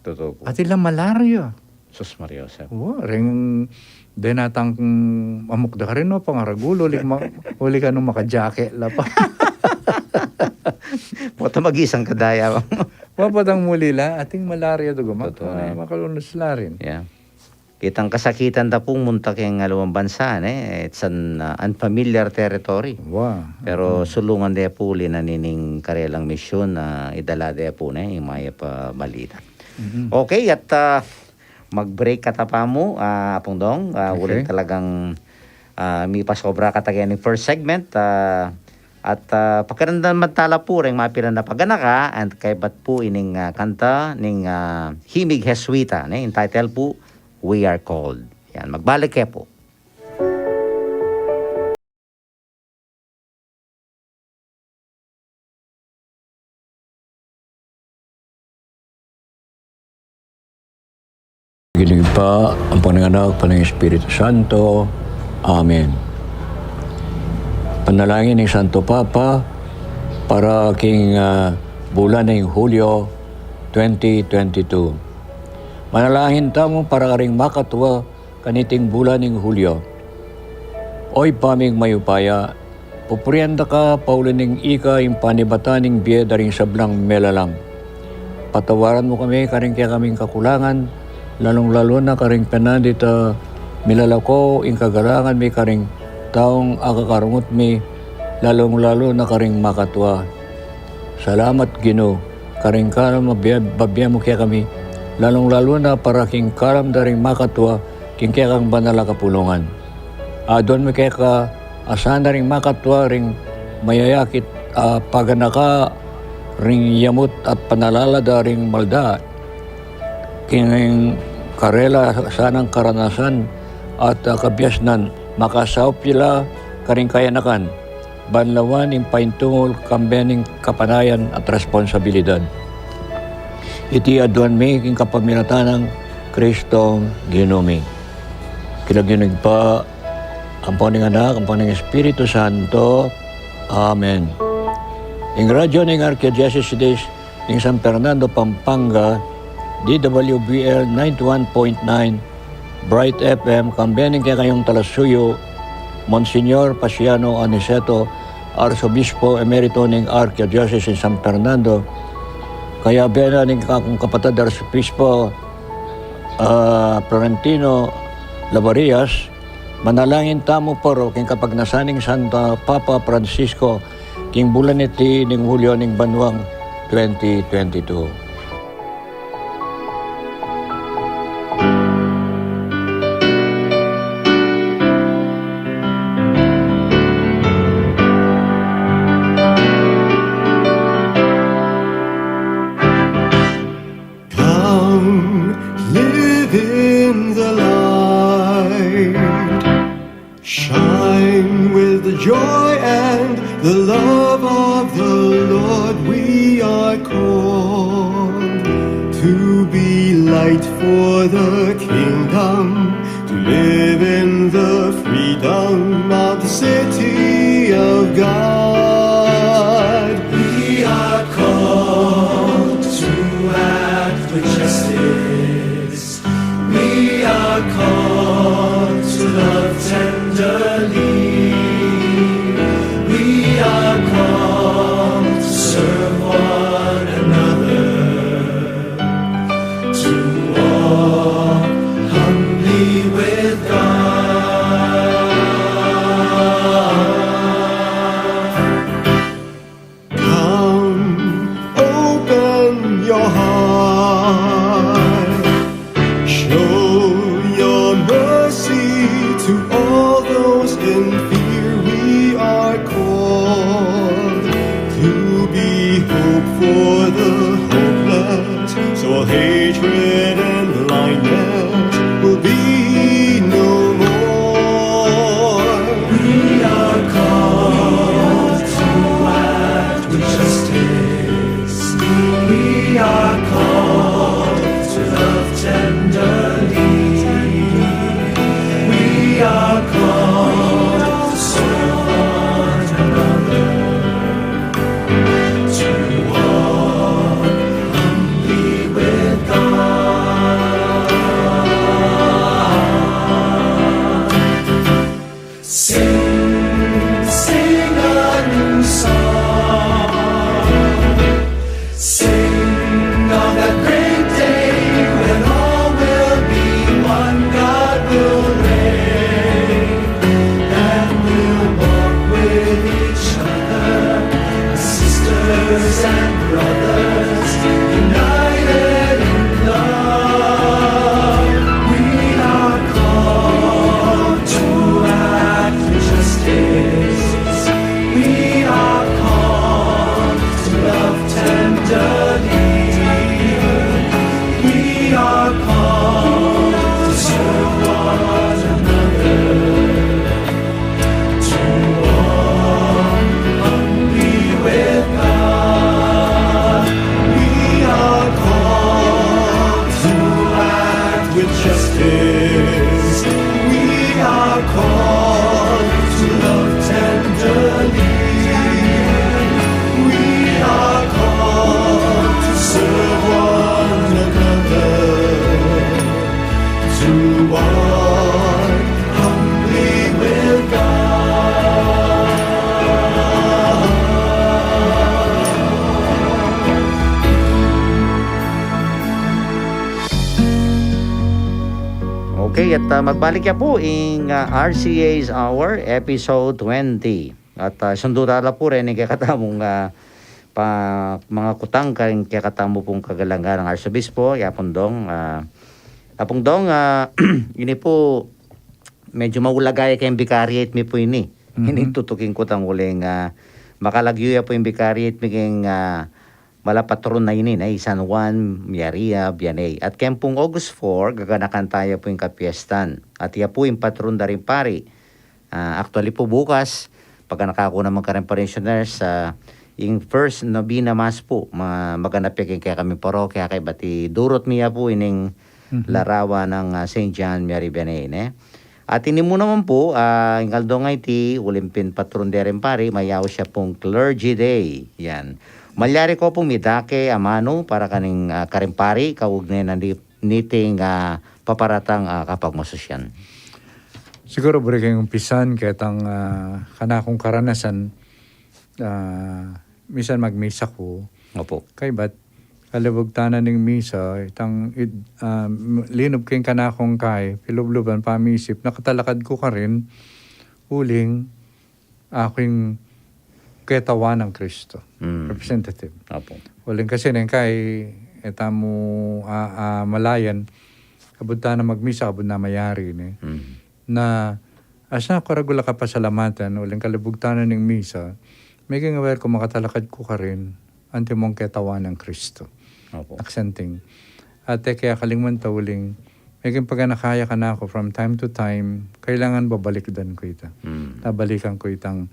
Totoo pu. Atin lang malaria. Sus Maria Josep. O, reng denatang amok da karin, no, pangaragul, uli ma-, uli kanu makajake la pa. Pota mag-isang kadaya. Wa, potang muli la, ating malaria dugu, ma-, makalunus la rin. Yeah. Itang kasakitan da pung munta keng aliwang bansa, ne, it's an, uh, unfamiliar territory. Wa. Pero sulungan de pu uli na nining karelang misyun, na idala de pu, ne, ing mayap a balita. Okay, at, ah, mag-break katamu, ah, Apung Dong, ah, uling talagang Ah, mipasobra kataga ning first segment, ah, at, ah, pakiramdaman tala pu reng mapilan a paganaka, and kaybat pu ining, ah, kanta ning, ah, Himig Jesuita, ne, entitled pu, We Are Called. Yan, magbalik ke pu. Ginu ing Ibpa, ampon ning Anak, ampon ning Espiritu Santo. Amen. Panalangin ning Santo Papa para king, ah, bulan ning Hulyo twenty twenty-two. Manalangin tamu para karing makatua kaniting bulan ning Hulyo. O Ibpa ming mayupaya, pupurian da ka pauli ning ika ing panibatan ning bie da ring sablang melalang. Patawaran mu kami karing kekaming kakulangan, lalung-lalu na karing penandit a milalako ing kagalangan mi karing taung akakarungut mi, lalung-lalu na karing makatua. Salamat, Ginu, karing kalam a bie-, babie mu kekami, lalung-lalu na para king kalam da ring makatua king kekang banal a kapulungan. Aduan mi keka asan da ring makatua ring mayayakit a paganaka ring yamut at panalala da ring malda. King karela sanang karanasan at, ah, kabiasnan, makasaup ya la karing kayanakan, ban lawan ing paintungul kambe ning kapanayan at responsabilidad. Iti aduan mi king kapamilatan nang Kristong Ginu mi. King lagyu ning Ibpa, ampon ning Anak, ampon ning Espiritu Santo. Amen. Ing radyo ning Archdiocese ning San Fernando, Pampanga, D W B L ninety-one point nine, Bright F M, kambe ning kekayung talasuyu, Monsignor Paciano Aniceto, Arsobispo Emerito ning Archdiocese ning San Fernando, kayabe na ning kakung kapatad Arsobispo, ah, Florentino Labarias, manalangin tamu para king kapagnasan ning Santo Papa Francisco, king bulan iti ning Hulyo ning banuang twenty twenty-two. Come, live in the light. Shine with the joy and the love of the Lord. We are called to be light for the kingdom, to live in the freedom of the city of God. We are called to act with justice. We are called to love tenderly. We are called to serve one another, to walk humbly with God. At, ah, magbalik ya pu ing, ah, R C A's Hour, episode twenty. At, ah, sundu tala pu reng kekatamung, ah, pa, mga kutang karing kekatamu pung kagalang-galang Arsobispo, Apung Dong, ah, Apung Dong, ah, ini pu, medyu maulaga ya keng vicariate mi pu ini. Mhm. Ini tutu king kutang uling, ah, makalagyu ya pu ing vicariate mi keng, ah, mala patrun na ini, ne, i San Juan Maria Vianney. At keng pung August four, gaganakan taya pu ing kapiestan. At iya pu ing patrun da ring pari. Ah, actually pu, bukas, paganaka ku naman kareng parishioners, ah, ing first novena mass pu, ma-, maganap ya king kekaming parokya, kaybat idurut mi ya pu ining Mhm. larawan nang, ah, Saint John Mary Vianney, ne? At ini mu naman pu, ah, ing aldo ngeni, uling pin patrun de ring pari, mayaus ya pung Clergy Day. Yan. Malyari ko pung midake amanu para kaning, ah, karing pari, kaugnay na di-, niting, ah, paparatang, ah, kapagmasusyan. Siguru buri keng umpisan ketang, ah, kanakung karanasan, ah, misan magmisa ku. Opo. Kaybat, kalibugtanan ning misa, itang id-, ah, m-, linub keng kanakung kai, pilubluban pamisip, nakatalakad ku karin, uling, aku ing ketawan nang Kristo. Mm. Representative. Opo. Uling kasi neng kai, e tamu, ah, ah, malayan, kabud tana magmisa, kabud na mayari, ne? Mm. Na, asna ku ragul a kapasalamatan, uling kalibugtanan ning misa, meging aware ku makatalakad ku karin, antimong ketawan nang Kristo. Opo. Aksanting. At e ke akalingwan ta uling, meging paganaka ya kanaku from time to time, kailangan babalikdan ku ita. Mm. Babalikan ku itang,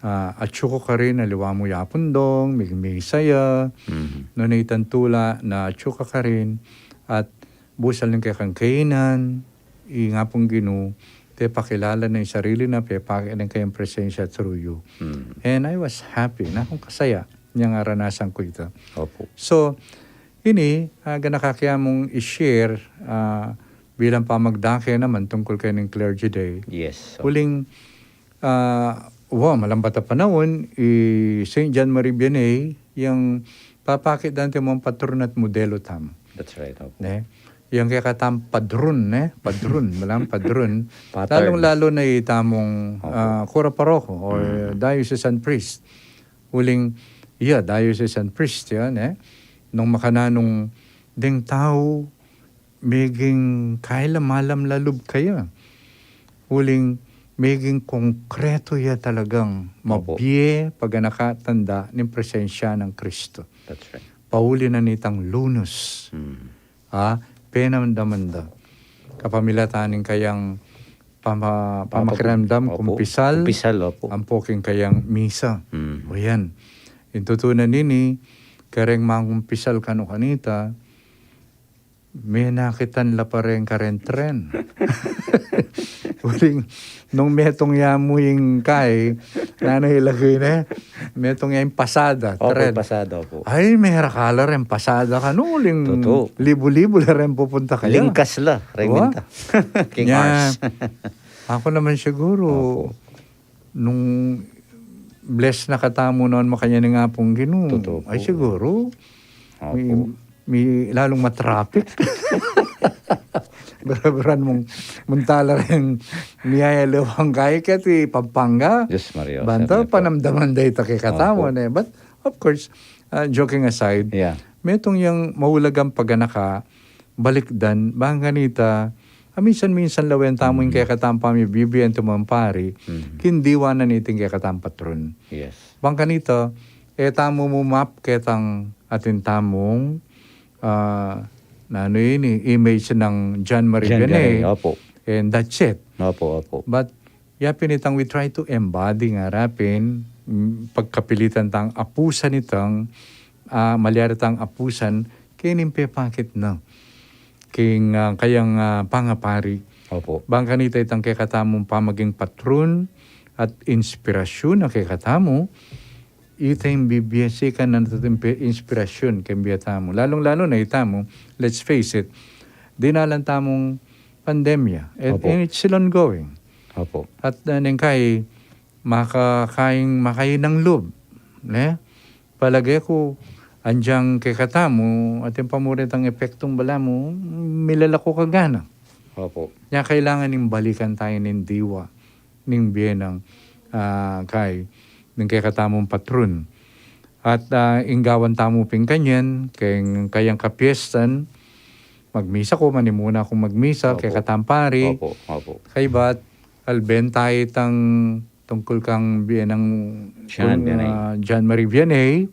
ah, atyu ku karin, aliwa mu ya Apung Dong, migmisa ya, Mm. nune itang tula na atyu ka karin, at busal ning kekang kainan, ing Apung Ginu, pepakilala na ing sarili na, pepakit na ing kayang presensya through you. Mm. And I was happy, nakung kasaya, niyang aranasan ku ita. Opo. So, ini, ah, ganaka ke mung i-share, ah, bilang pamagdake naman tungkul keng Clergy Day. Yes, opo. Uling, ah, wa, malambat a panaun, i Saint John Marie Vianney, yang papakit da antimong patrun at modelu tamu. That's right, opo. Ne? Yang kekatamung padrun, ne? Padrun, malambat padrun. Pattern. Lalung-lalu na itamung, Opo. ah, kura paroko o Mm. diocesan priest. Uling, iya, diocesan priest, ya, ne? Nung makananu deng tau, meging kaila malam lalub kaya. Uling, meging konkretu ya talagang Opo. mabie, paganaka tanda ning presensya nang Kristo. That's right. Pauli na nitang lunus. Mm. Ah, penamdaman da. Kapamilatan ning kayang pama-, Pamapag-, pamakiramdam, opo. kumpisal, Kumpisal, opo. ampo king kayang misa. Mm. O yan. Ing tutu na nini, kareng mangkumpisal kanu kanita, menakitan la pa reng kareng tren. Uling, nung metung ya mu ing kai, nanu ing lagyu ne, metung ya ing pasada, Opo, tren. pasada, opo. Ay, mera ka la reng pasada kanu, uling Tutu. libu-libu la reng pupunta kaya. Lingkas la, reng Wa? minta. King Nya, ours. aku naman siguru, Opo. nung bless na katamu nung makanyan ing Apung Ginu. Totoo po. Ay, siguro, Opo. mi, mi lalung matraffic. Bira-biran mung, mung tala rin, miyayaliwang kayi keti Pampanga. Diyos Maria, Banta, Senator. Panamdaman da ita kekatamu, Opo. ne? But, of course, uh, joking aside, Yeah. metung yang maulagang paganaka, balikdan, bang kanita, aminsan-minsan lawen tamu ing Mm. kekatamung pamibibie antimong pari, Mm. king diwa na niting kekatamung patron. Yes. Bang kanita, e tamu mumap ketang atin tamung, ah, nanu ini, image nang John Marie John Vianney. Vianney, opo. And that's it. Opo, opo. But, yapin itang we try to embody ngara pin, mm, pagkapilitan tang apusan itang, ah, malyari tang apusan, kening pepakit na. King, ah, kayang, ah, pangapari. Opo. Bang kanita itang kekatamung pamaging patron at inspirasyon a kekatamu, ita ing bibie, sikan na natin pe-, inspirasyon king bie tamu. Lalung-lalu na itamu, let's face it, dinalan tamung pandemya. And, Opo. and it's still ongoing. Opo. At, uh, neng kai, makakaing, makainang lub, ne? Palage ku, anjang kekatamu, atin pa mu retang epektung balamu, milalako ka gana. Opo. Nya kailangan ning balikan tayu ning diwa ning bie nang, ah, kay, ning kekatamung patrun. At, ah, ing gawan tamu pin kanyan, keng kayang kapiestan, magmisa ku, manimuna kung magmisa, Opo. kekatang pari, Opo, opo. Kaybat, alben tayu itang tungkul kang bie nang John kung, Vianney. ah, John Marie Vianney.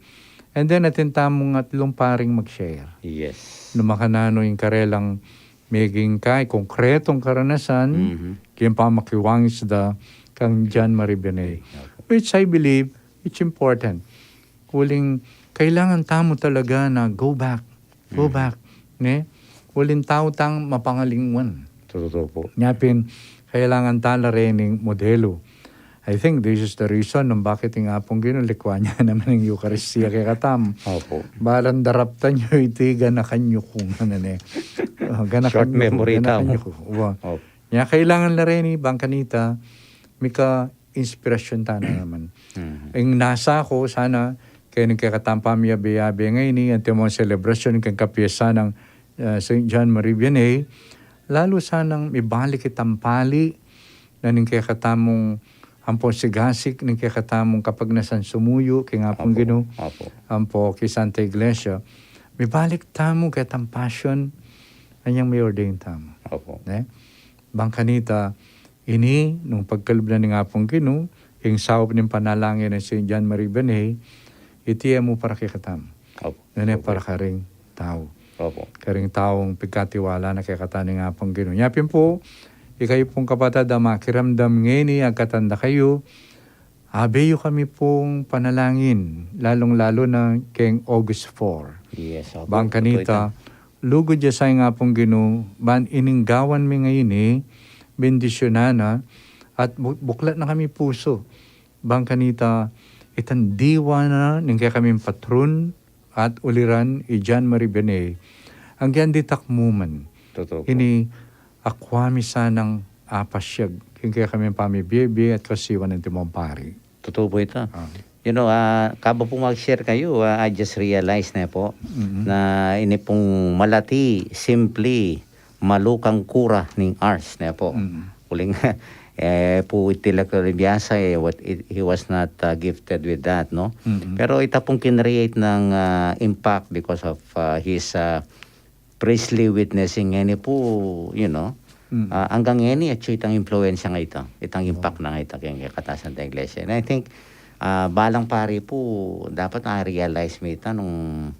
And then, atin tamung atlung paring mag-share. Yes. Nung makananu ing karelang meging kay konkretong karanasan, Mhm. keng pamakiwangis da kang John Marie Vianney. Opo. Which I believe, it's important. Uling kailangan tamu talaga na go back. Go Mhm. back. Ne? Uling tau tang mapangalingwan. Totoo po. Nya pin, kailangan ta la rening modelo. I think this is the reason nung bakit ing Apung Ginu likwan ya naman ing Eukaristia kekatamu. Opo. Balang daraptan yu iti ganakan yu ku, ngana ne. Oh, ganakan Short yu ku, memory ganakan tamu. yu ku. Wa. Opo. Nya kailangan la reni, bang kanita, mika inspirasyun ta na naman. Mhm. Ing nasa ku sana, keng kekatang pamiyabe-yabe ngeni, antimong selebrasyun keng kapiesan nang, ah, Saint John Marie Vianney, lalu sanang mibalik itang pali, na ning kekatamung ampo sigasig, ning kekatamung kapagnasan sumuyu, keng Apung Opo, Ginu, opo. ampo keng Santa Iglesia, mibalik tamu ketang passion, anyang mi-ordain tamu. Opo. Ne? Bang kanita, ini, nung pagkalub na ning Apung Ginu, ing saup ning panalangin nang Saint John Marie Vianney, iti e mu para kekatamu. Opo. Nune Opo. para karing tau. Opo. Karing taung pigkatiwala na kekatamu ning Apung Ginu. Nya pin pu, ikayu pung kapatad a makiramdam ngeni, agkatan da kayu, abe yu kami pung panalangin, lalung-lalu na keng August four. Yes, opo. Bang Totoo kanita, itan. lugud ya sa ing Apung Ginu, ban ining gawan mi ngeni, bendisyunan na, at bu-, buklat na kami pusu. Bang kanita, itang diwa na, ning kekaming patrun, at uliran, i John Marie Vianney. Anggang ditak mu man. Totoo po. Ini, akwa mi sanang apasyag, king kekaming pamibie-bie at kasiwan antimong pari. Totoo po ita. Ah. You know, ah, kaba pung mag-share kayu, ah, I just realized ne po Mm-mm. na ini pung malati, simple, malukang kura ning Ars ne po. Mm-mm. Uling, eh, pu iti la kung biasa, eh, what, he, he was not, ah, gifted with that, no? Mm-mm. Pero ita pung kinreate nang, ah, impact because of, ah, his, ah, priestly witnessing ngeni pu, you know, Mm. ah, anggang ngeni, atyu itang impluwensya nga ita, itang Oh. impact na nga ita keng kekatang Santa Iglesia. And I think, ah, balang pari pu, dapat na-realize mi ita nung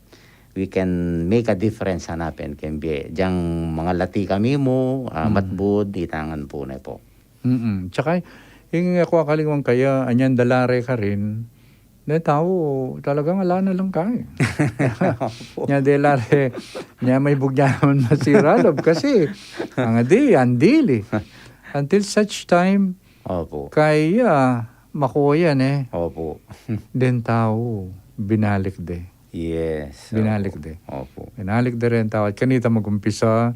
we can make a difference, hanapin keng bie. Dyang mangalati kami mu, ah, Mm. matbud, itangan pu ne po. Mm-mm. Tsaka, ing aku akalingwan kaya, anyan da la re karin, ne tau, talagang ala na lang kay. Opo. Nya de la re, nya maibug ya naman masira lob. Kasi, ang di, andili. Until such time, Opo. kaya, makuha yan eh. Opo. Den tau, binalik de. Yes, Binalik opo. de. Opo. Binalik de ren tau. At kanita mag-umpisa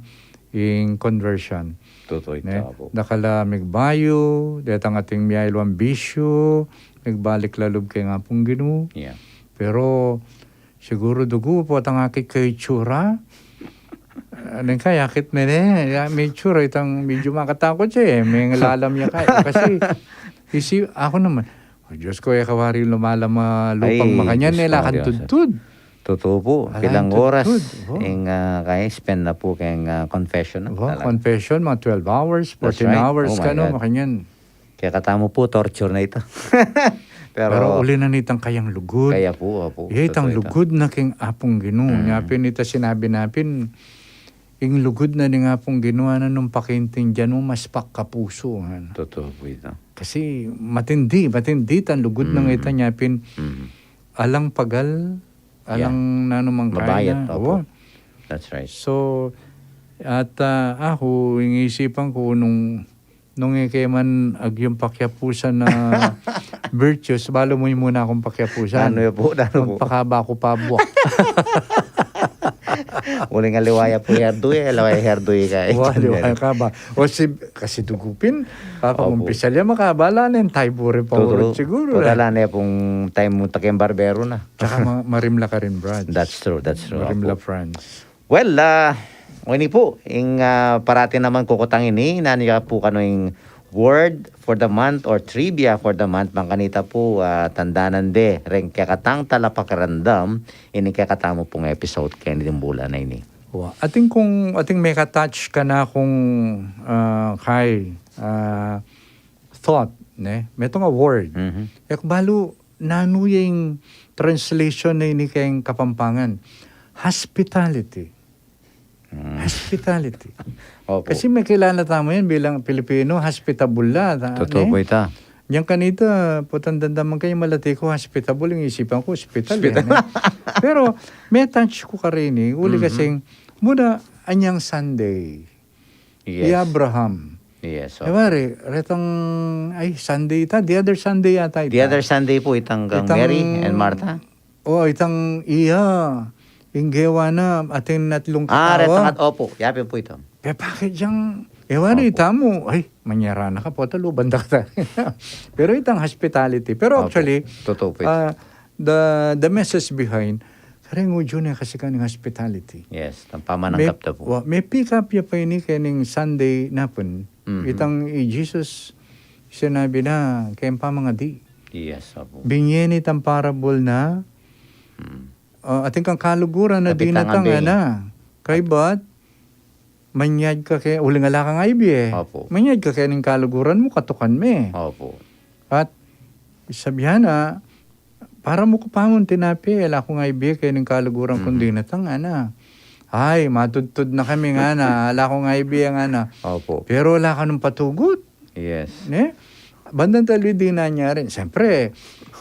ing conversion. Totoo Ne? ita po. Dakal a migbayu, detang ating miyayaliwang bisyu, migbalik la lub keng Apung Ginu. Yeah. Pero, siguru dugu pu itang akit keng itsura. Aneng kaya akit me ne, ya, me itsura itang medyu makatakut ya eh, me lalam ya kaya. Kasi, isi, aku naman, "O Diyos ku, e ka wari lumalam a lupang Ay, makanyan, Diyos e ko, lakan Diyos. tudtud." Totoo po, Ala, ilang tudtud. oras, Oh. ing, ah, kaya spend na po keng, ah, confession na Wa, talaga. confession, mga twelve hours, That's fourteen right. hours, Oh my kanu, God. makanyan. Kaya katamu po, torture na ita. Pero Pero uli na nitang kayang lugud. Kaya po, opo. Iya itang Totoo ita. lugud na keng Apung Ginu. Mm. Nya pin ita sinabi na pin, ing lugud na ning Apung Ginu, ana, nung pakiintindian mu, mas pakapusu, ana. Totoo po ita. Kasi matindi, matindi itang lugud na Mm. ita nya pin, Mm. alang pagal, Yeah. alang nanumang Mabayat, kaina. opo. Wa. That's right. So, at, ah, aku, ing isipan ku nung, nung e ke man agyung pakiapusan na virtues, balu mu muna akung pakiapusan. Nanu ya po, nanu po? Magpakaba ku pa buak. Uling aliwa ya po hairdo, e, aliwa ya hairdo, e, kaya Wa, dyan, aliwa yan. ya kaba. O si, kasi dugu pin, Opo. papangumpisal ya makaba, ala na ing tayburi pa Totoo. urut siguru, Totoo, eh. ala na ya pung time mu ta keng barbero na. Tsaka ma-, marimla ka rin, Brad. That's true, that's true, Marimla, opo. friends. Well, ah, O ini pu, ing, ah, parati naman kukutang ini, nanu ya pu kanu ing word for the month or trivia for the month, bang kanita pu, ah, tandanan de reng kekatang talapakiramdam ini kekatamu pung episode keni ding bulan a ini. Wa, atin kung, atin meka-touch kanakung, ah, kai, ah, thought, ne? Metung a word. Mhm. E ku balu, nanu ya ing translation na ini keng Kapampangan? Hospitality. Mm. Hospitality. Opo. Kasi makilala tamu yan bilang Pilipino, hospitable la, ta-, Totoo ne? Po ita. Yang kanita, potang damdaman ke, malati ku hospitable, ing isipan ku, hospital, eh, Hospital. Ne? Pero, me-touch ku karini, uli Mhm. kasing, muna, anyang Sunday. Yes. I Abraham. Yes, E opo. wari, retang, ay, Sunday ita, the other Sunday yata ita. The other Sunday pu, itang kang Itang Mary and Martha? O, itang iya, ing gewa na, atin atlung Ah, katawa. Retang at-, opo, yapin pu ita. Pepakit yang, e wari Opo. ita mu, ay, manyara na ka pu, taluban da ka. Pero itang hospitality. Pero Opo. actually, Totoo pu ita. ah, the, the message behind, kareng udyu ne kasi keng hospitality. Yes, tang pamananggap Me-, da pu. wa, me-pick up ya pa ini keng Sunday napun. Mhm. Itang i Jesus, sinabi na, keng pamangadi. Yes, opo. Binye ne itang parable na, Mm. ah, atin kang kaluguran na Kapitang dinatang Ambing. ana. Kaybat, manyad ka ke, uling ala kang I B eh. Opo. Manyad ka ke ning kaluguran mu, katukan me. Opo. At, sabihan na, para mu kapamun tinape, ala kung I B eh, keng kaluguran kung Mhm. dinatang, ana. Ay, matudtud na kami, ngana, ala kung I B eh, ngana. Opo. Pero ala ka nung patugut. Yes. Ne? Bandang talu di na niya rin. Siyempre,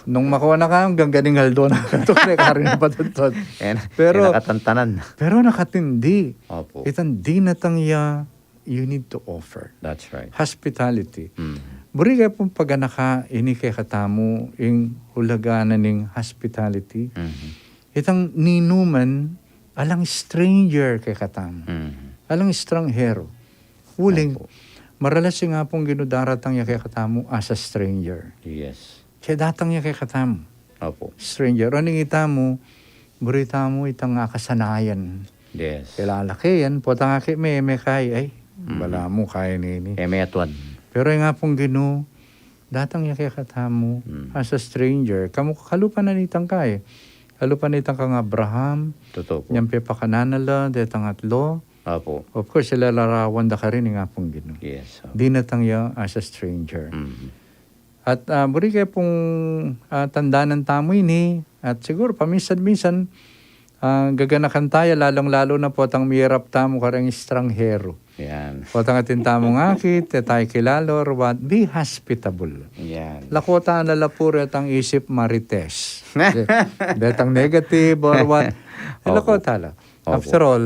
nung makuha na ka, hanggang ganing aldo na katukle ka rin patudtud. Yan, Pero, yan nakatantanan. pero nakatindi. Opo. Itang dinatang ya, you need to offer. That's right. Hospitality. Mm. Buri ke pung paganaka ini kekatamu, ing hulaga na ning hospitality. Mhm. Itang ninuman, alang stranger kekatamu. Mhm. Alang estranghero. Uling, Opo. maralas ing Apung Ginu daratang ya kekatamu as a stranger. Yes. Kaya datang ya kekatamu. Opo. Stranger. Uling itamu, buri tamu itang akasanayan. Yes. Kilala ke yan, potang aki me, me kai, ay, Mhm. balamu kai nini. E me atuan. Pero ing Apung Ginu, datang ya kekatamu, Mm. as a stranger. Kamu kalupa na nitang kai. Kalupa na nitang kang Abraham. Totoo po. Nyang pepakanan na la, detang atlo. Opo. Of course, ilalarawan da karin ing Apung Ginu. Yes, opo. Dinatang ya as a stranger. Mm. At, ah, buri ke pung, ah, tandanan tamu ini, at siguru paminsan-minsan, ah, gaganakan taya, lalung-lalu na potang mirap tamu kareng estranghero. Yan. Potang atin tamung akit, e taya kilala, or what, be hospitable. Yan. Lakutan na la pu retang isip marites. Detang negative or what. Opo. Lakutan na la. Opo. After all,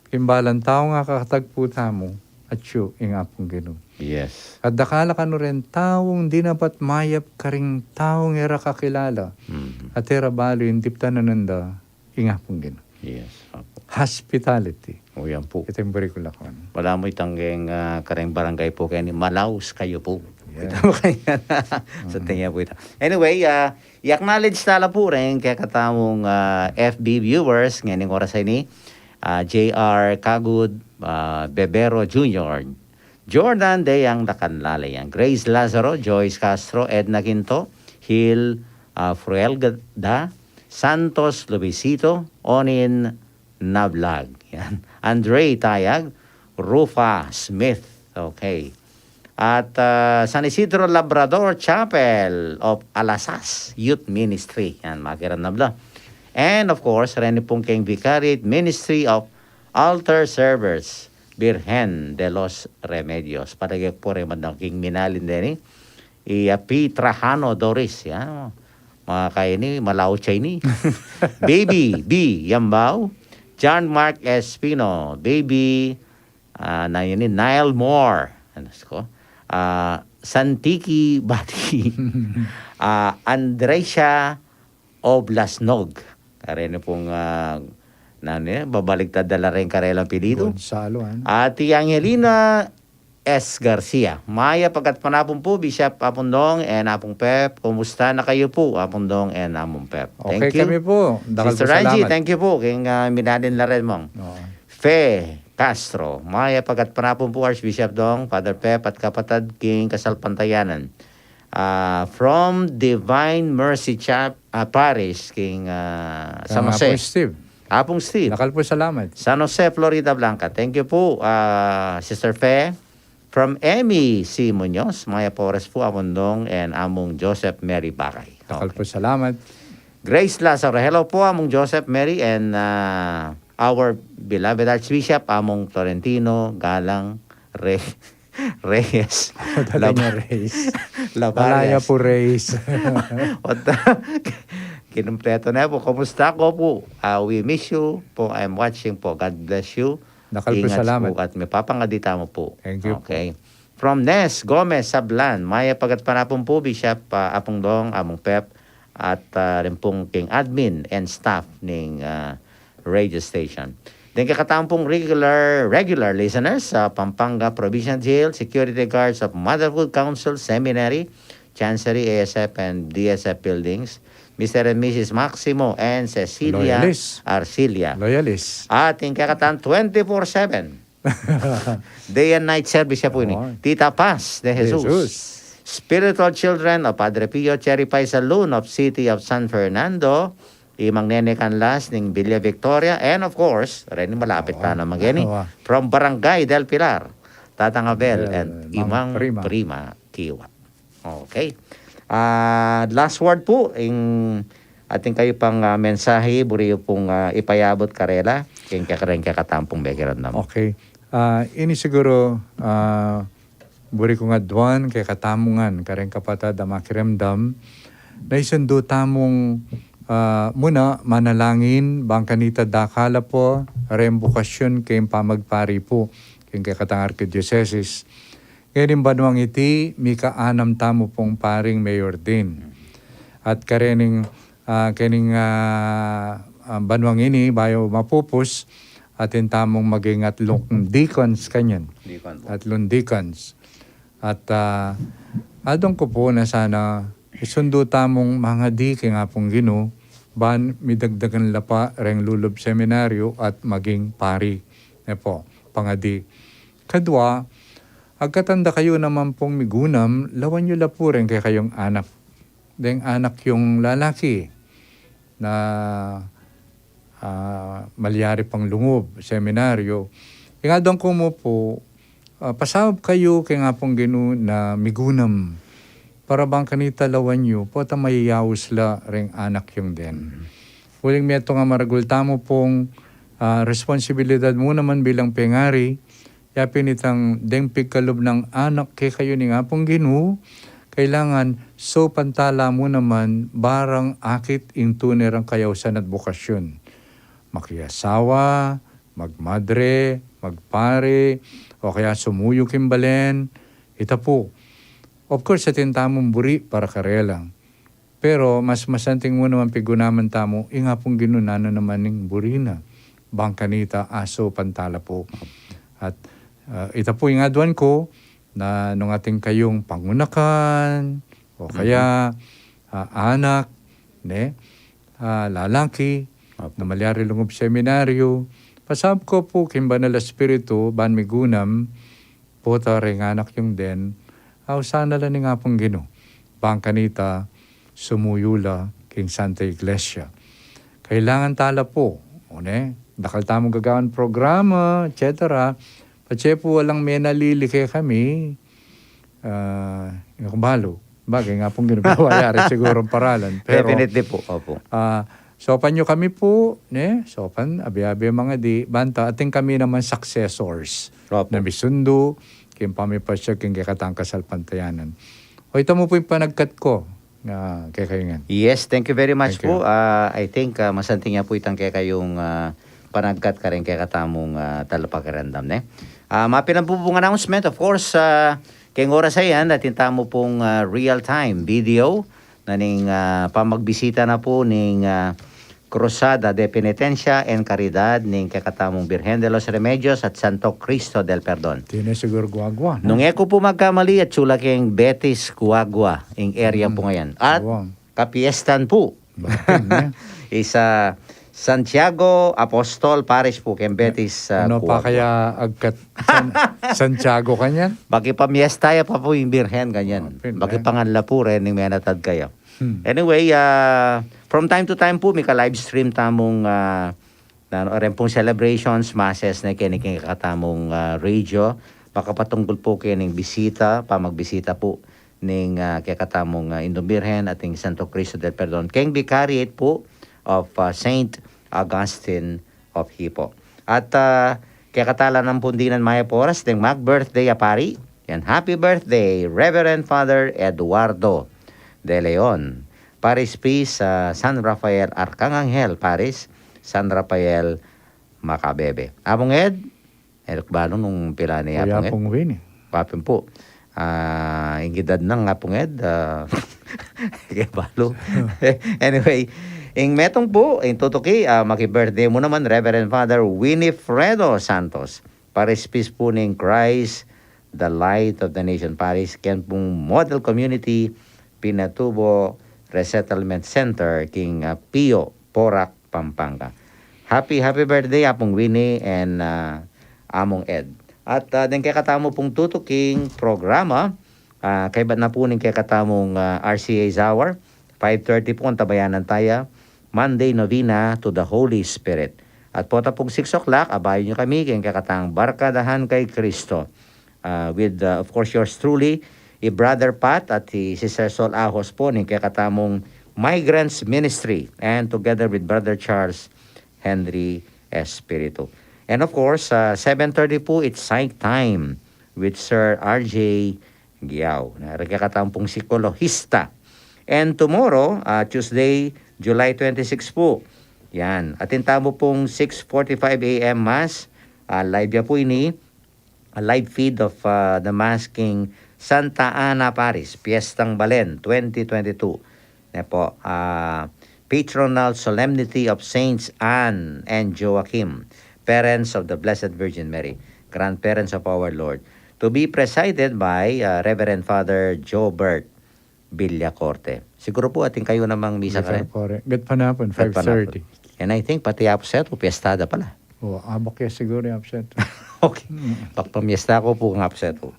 ing balang tau a kakatagpu tamu, atyu ing Apung Ginu. Yes. At dakal a kanu reng taung di na pat mayap karing taung e ra kakilala. Mm. At e ra balu ing diptanan da ing Apung Ginu. Yes, opo. Hospitality. O, yan po. Ito ing buri kung lakuan. Wala mu itang geng, ah, kareng barangay po keni, malaus kayu po. Yes. Ita po kaya. Sa Mm. tingin po ita. Anyway, ah, i-acknowledge tala po rin kekatamung, ah, F B viewers, ngening oras a ini, ah, J R Kagud, ah, Bebero Junior, Jordan Deyang Dakanlalayan, Grace Lazaro, Joyce Castro, Edna Quinto, Hil, ah, Fruelda, Santos Luisito, Onin Nablag. Yan. Andre Tayag, Rufa Smith. Okay. At, ah, San Isidro Labrador Chapel of Alasas Youth Ministry. Yan, makiram na bla. And of course, reni pung keng Vicariate Ministry of Altar Servers, Birhen de los Remedios. Palagay ku po rin madang king minalin deni. I, ah, P Trajano Doris, yan. Mga kaya ni, malaw siya ini. Baby B Yambao, John Mark Espino, Baby, ah, na yun ni Nile Moore. Ano ko? Ah, Santiki Bati. Ah, Andresia Oblasnog. Kareni pung, ah, nanu yan? Babaligtad da la rin karelang apelyidu. Gonzalo, ano? Ati Angelina S Garcia. Mayap a gatpanapun pu, Bishop Apung Dong and Apung Pep. Kumusta na kayu pu, Apung Dong and Apung Pep? Thank you. Okay kami pu. Dakal pu salamat. Sister Angie, thank you pu. Keng, ah, minalin la rin mung. Oo. Fe, Castro. Mayap a gatpanapun pu, Archbishop Dong, Father Pep, at kapatad king kasalpantayanan. Ah, from Divine Mercy Chap-, ah, Parish, king, ah, San Kang Jose. Apong Steve. Apong Steve. Dakal pu salamat. San Jose, Floridablanca. Thank you pu, ah, Sister Fe. From Emmy C. Muñoz, mayap a oras pu, Among Dong and Among Joseph Mary Bakay. Dakal pu salamat. Grace Lazaro, hello po, Among Joseph Mary and, ah, our beloved Archbishop, Among Florentino Galang Re-, Reyes. Ako talaga Lab-, Reyes. Labares. Malaya po, Reyes. What the? Kinumpleto na po. Kumusta ko po? Ah, we miss you po. I'm watching po. God bless you. Dakal po salamat. Ingat po at mapapangadi tamu po. Thank you po. Okay. From Nes Gomez Sablan, mayap a gatpanapun pu, Bishop, ah, Apong Dong, Among Pep, at, ah, rin pong king admin and staff ning, ah, radio station. Then kekatamu pung regular, regular listeners sa Pampanga Provincial Jail, security guards of Motherhood Council Seminary, Chancery, A S F, and D S F buildings, Mister and Missus Maximo and Cecilia Loyalist. Arcilia. Loyalist. At ing kekatang twenty-four seven. Day and night service ya pu ini. Oo. Tita Paz de Jesus. Jesus. Spiritual children of Padre Pio Cherry Paisalun of City of San Fernando, Imang Nene Canlas ning Villa Victoria, and of course, reni malapit Oo. Tana mageni, Oo. From Barangay del Pilar, Tatang Abel Abel, and Mang Imang Prima. Prima Kiwa. Okay. Ah, last word pu, ing atin kayu pang, ah, mensahe, buri yu pung, ah, ipayabut karela, king kekaren kekatamu pung mekiramdam. Okay. Ah, ini siguro, ah, buri kung aduan kekatamu ngan, kareng kapatad a makiramdam, na isundu tamung, ah, muna, manalangin, bang kanita dakal la pu, reng bukasyon king pamagpari pu, king kekatang arkidiosesis. Ngening banuang iti, mika-anam tamu pung paring mayor din. At karening, ah, kening, ah, ah, banuang ini, bayu mapupus, atin tamung maging atlung deacons kanyan. Deacon po. Atlung deacons. At, ah, adong ku pu na sana isundu tamung mangadi king Apung Ginu, ban midagdagan la pa reng lulub seminaryo at maging pari. Ne po, pangadi. Kadua, agkatan da kayu naman pung migunam, lawan yu la pu reng kekayung anak. Deng anak yung lalaki na, ah, malyari pang lungub seminaryo. Ing adong ku mu pu, ah, pasaup kayu king Apung Ginu na migunam. Para bang kanita lawan yu, pota mayayaus la reng anak yung den. Mhm. Uling metung a maragul tamu pung, ah, responsibilidad mu naman bilang pengari, yapin itang deng pigkalub nang anak kekayu ning Apung Ginu, kailangan saupan tala mu naman barang akit ing tune rang kayausan at bukasyon. Makiasawa, magmadre, magpari, o kaya sumuyu king balen, ita pu. Of course, atin tamung buri para karela. Pero mas masanting mu naman pigunaman tamu, ing Apung Ginu nanu naman ing buri na. Bang kanita asaupan tala pu. At, ah, ita pu ing aduan ku, na nung atin kayung pangunakan, o kaya, Mhm. ah, anak, ne, ah, lalaki, Apo. Na malyari lungub seminaryo, pasaup ku pu king Banal a Espiritu, ban migunam, pota reng anak yung den, ausan na la ning Apung Ginu. Bang kanita, sumuyu la king Santa Iglesia. Kailangan tala pu, o ne, dakal tamung gagawan programa, et cetera. Patse pu alang menalili kekami, ah, ing ku balu. Bagay, ing Apung Ginu, yari sigurung paralan. Pero, Definitely pu, opo. ah, saupan yu kami pu, ne? Saupan, abe-abe mangadi, banta, atin kami naman successors. Opo. Na misundu, king pamipasiag, king kekatang kasalpantayanan. O, ita mu pu ing panagkat ku, ah, kekayu ngan. Yes, thank you very much Thank you. pu. Ah, I think, ah, masanting ya pu itang kekayung, ah, panagkat kareng kekatamung, ah, talapakiramdam, ne? Ah, mapinambu pung announcement, of course, ah, keng oras a yan, atin tamu pung, ah, real-time video na ning, ah, pamagbisita na pu ning, ah, Cruzada de Penitencia and Caridad ning kekatamung Birhen de los Remedios at Santo Cristo del Perdon. Tine siguro guagua, no? Nung e ku pu magkamali, atsu la keng Betis Guagua, ing area Mm. pu ngayan. At Guagua. Kapiestan pu. Bakit, ne? Isa, Santiago Apostol Parish pu, keng Betis, ah, Ano pa Guagua. Kaya agkat San-, Santiago kanyan? Makipamiesta ya pa pu ing Birhen kanyan. Ah, pin-, makipanganla pu reng menatad kaya. Hmm. Anyway, ah, from time to time pu, mika-livestream tamung, ah, na, ren pung celebrations, masses na keni keng kekatamung, ah, radio. Makapatunggul pu keng bisita, pamagbisita pu ning, ah, kekatamung, ah, Indung Birhen at ning Santo Cristo del Perdon. Keng Vicariate pu of, ah, Saint Augustine of Hippo. At, ah, kekatalan nang pundinan mayap a oras deng mag-birthday a pari. Yan, happy birthday, Reverend Father Eduardo de Leon, Parish Priest sa San Rafael Arkanghel Parish, San Rafael, Macabebe. Apung Ed, e ku balu nung pila ne i Apung Ed. Apung Winnie. Apung pu. Ah, ing edad nang Apung Ed, ah, e ke balu. Anyway, ing metung pu, ing tutuki, ah, maki-birthday mu naman, Reverend Father Winifredo Santos, Parish Priest pu ning Christ, the Light of the Nation Parish, keng pung Model Community Pinatubo Resettlement Center, king, ah, Pio, Porac, Pampanga. Happy, happy birthday, Apung Winnie and, ah, Among Ed. At, ah, deng kekatamu pung tutuking programa, ah, kaybat na pu ning kekatamung, ah, R C A's Hour, five thirty pu, antabayanan taya, Monday Novena to the Holy Spirit. At pota pung six o'clock, abayan yu kami keng kekatang Barkadahan kay Cristo. Uh, with, uh, of course, yours truly, i Brother Pat at i Sister Sol Ahos pu ning kekatamung Migrants Ministry, and together with Brother Charles Henry Espiritu. And of course, uh, seven thirty pu, it's Psych Time with Sir R J Giao, na ring kekatamung psikolohista. And tomorrow, uh, Tuesday, July twenty-six pu, yan, atin tamu pung six forty-five A M Mass, uh, live ya pu ini, a live feed of, uh, the Mass king Santa Ana Parish, Piestang Balen twenty twenty-two. Ne pu, uh, Patronal Solemnity of Saints Anne and Joachim, parents of the Blessed Virgin Mary, grandparents of our Lord, to be presided by, uh, Reverend Father Jobert Villacorte. Siguru pu atin kayu namang misa karin? Gatpanapun, gatpanapun, five thirty. And I think pati aposetu, piestada pala. O, abak ya siguru ing aposetu. Okay. Mm. Pag pamiesta ku pu ing aposetu.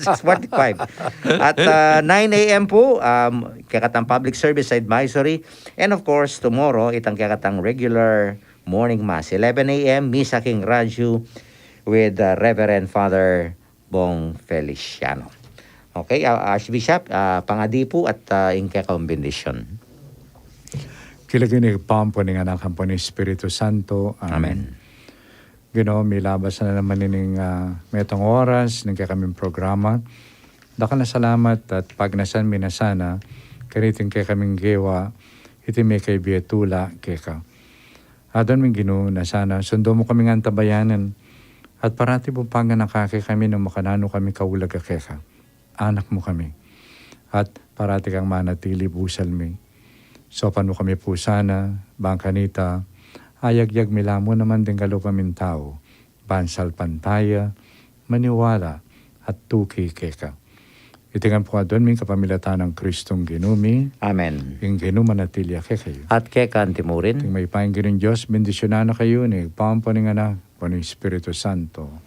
Six forty-five. At, uh, nine A M pu, um, kekatang public service advisory. And of course, tomorrow, itang kekatang regular morning mass. Eleven A M, misa king radyu with, uh, Reverend Father Bong Feliciano. Okay, ah, Archbishop, ah, pangadi pu at, ah, ing kekang bendisyon. King lagyu ning Ibpa, ampo ning Anak, ampo ning Espiritu Santo. Amen. Amen. Ginu, milabas na naman ining, ah, metung oras ning kekaming programa. Dakal a salamat at pagnasan mi na sana kaniting kekaming gewa, iti mekaybat tula keka. Adwan mi Ginu na sana sundu mu kaming antabayanan, at parati pung panganaka kekami nung makananu kami kaulaga keka. Anak mu kami, at parati kang manatili busal mi. Saupan mu kami pu sana, bang kanita, ayagyag mi la mu naman ding kalub ming tau, ban salpantaya, maniwala, at tuki keka. Iti ngan pu adwan mi kapamilatan nang Kristong Ginu mi. Amen. Ing Ginu manatili ya kekayu. At keka anti mu rin. Ing mayupayang Ginung Dios, bendisyunan na kayu ning Ibpa, ampo ning Anak, ampo ning Espiritu Santo.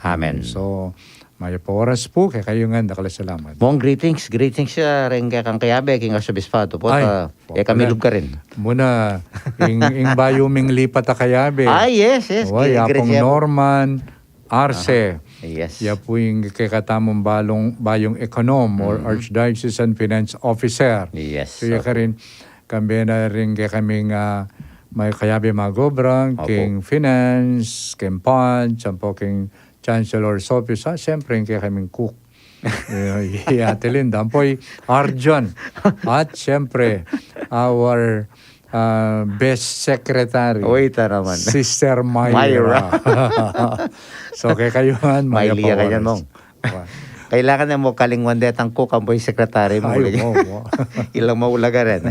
Amen. So, mayap a oras pu kekayu ngan, dakal a salamat. Mong greetings, greetings ya ring kekang kayabe king arsobispado pu. Ay, ah, e kami lub karin. Muna, ing, ing bayu ming lipat a kayabe. Ah, yes, yes. Uy, Apung Norman Arce. Aha. Yes. Ya pu ing kekatamung balung, bayung ekonom or Archdiocesan Finance Officer. Yes. So, ya karin, kambe na ring kekaming, ah, may kayabe magobra, opo, king finance, king PAD, ampo king Chancellor's Office, ah, siyempre, ing kekaming cook. Eh, iya, Ate Linda, ampo i Arjun. At siyempre, our, ah, best secretary, uy, ta naman, Sister Myra. Myra. So, kekayu ngan, mayap a oras. Kailangan e mu kalingwan detang cook, ampo i secretary mu. Ay, lagi. Opo, opo. Ilang maulaga rin.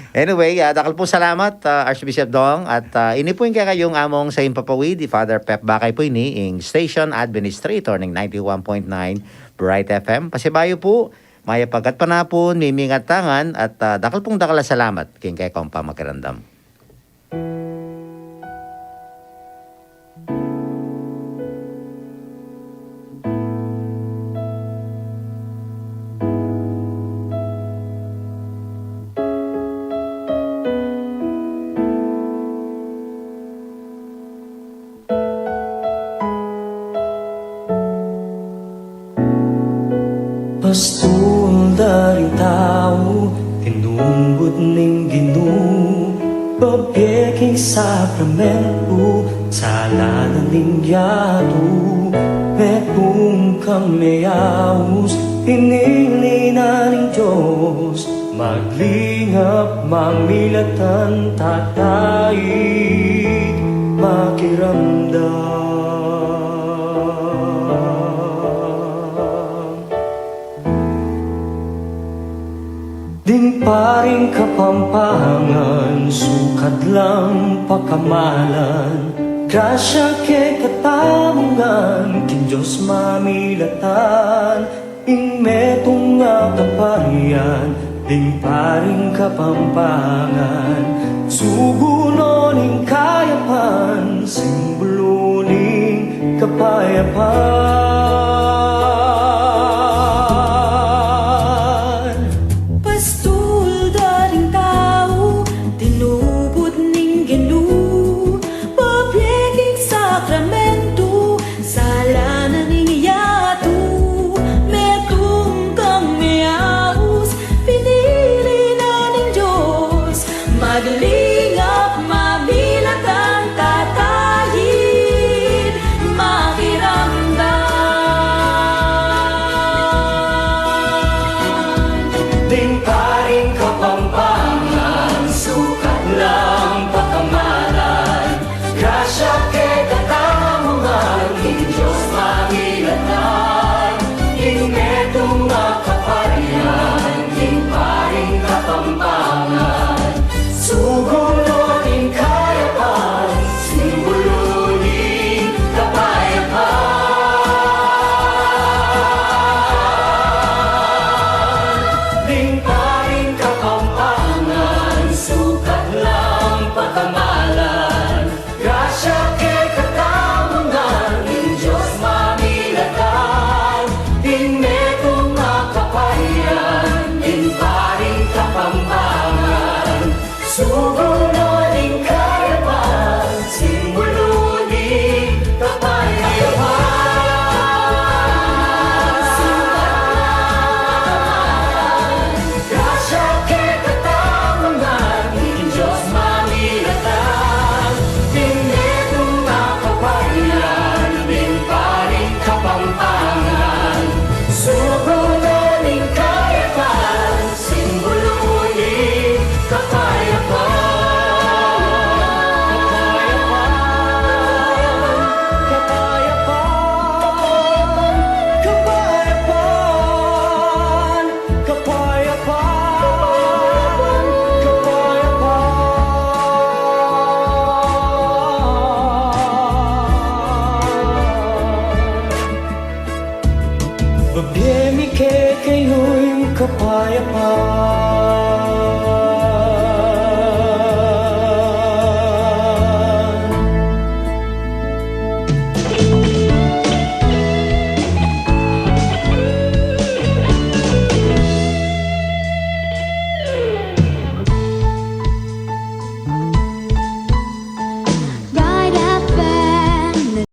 Anyway, ah, dakal pung salamat, ah, Archbishop Dong. At, ah, ini pu ing kekayung among sain papawid, i Father Pep Bakay pu ini, ing station administrator ning ninety-one point nine Bright F M. Pasibayu pu, mayap a gatpanapun, mimingat tangan, at, ah, dakal pung dakal a salamat king kekong pamakiramdam. sakramentu, sala na ning yatu, metung kang meyaus, pinili na ning Dios, maglingap, mamilatan, tataid, makiramdam. Ding paring Kapampangan, sukat lang pakamalan, grasya kekatamu ngan, king Dios mamilatan, ing metung a kaparian, ding paring Kapampangan, sugu no ning kayapan, simbulu ning kapayapan. Pastul da ring tau, tinubud ning Ginu, pabie king sakramentu, sala na ning yatu, metung kang meyaus, pinili na ning Dios, maglingap, mamilatan, tataid, makiramdam. Ding paring Kapampangan, sukat lang pakamalan, grasya kekatamu ngan, ing Dios mamilatan, ing metung a kaparian, ding paring Kapampangan, sugu no ning kayapan, simbulu ning kapayapan. Ding paring Kapampangan, sukat lang pakamalan, grasya kekatamu ngan, ing Dios mamilatan, ing metung a kaparian, ding paring Kapampangan, sugu no ning kayapan, simbulu ning kapayapan. Grasya kekatamu ngan, ing Dios mamilatan, ing metung a kaparian, ding paring Kapampangan, sugu no ning kayapan, simbulu ning kapayapan. Kapayapan, kapayapan, kapayapan, kapayapan. Babie mi kekayu ing kapayapan.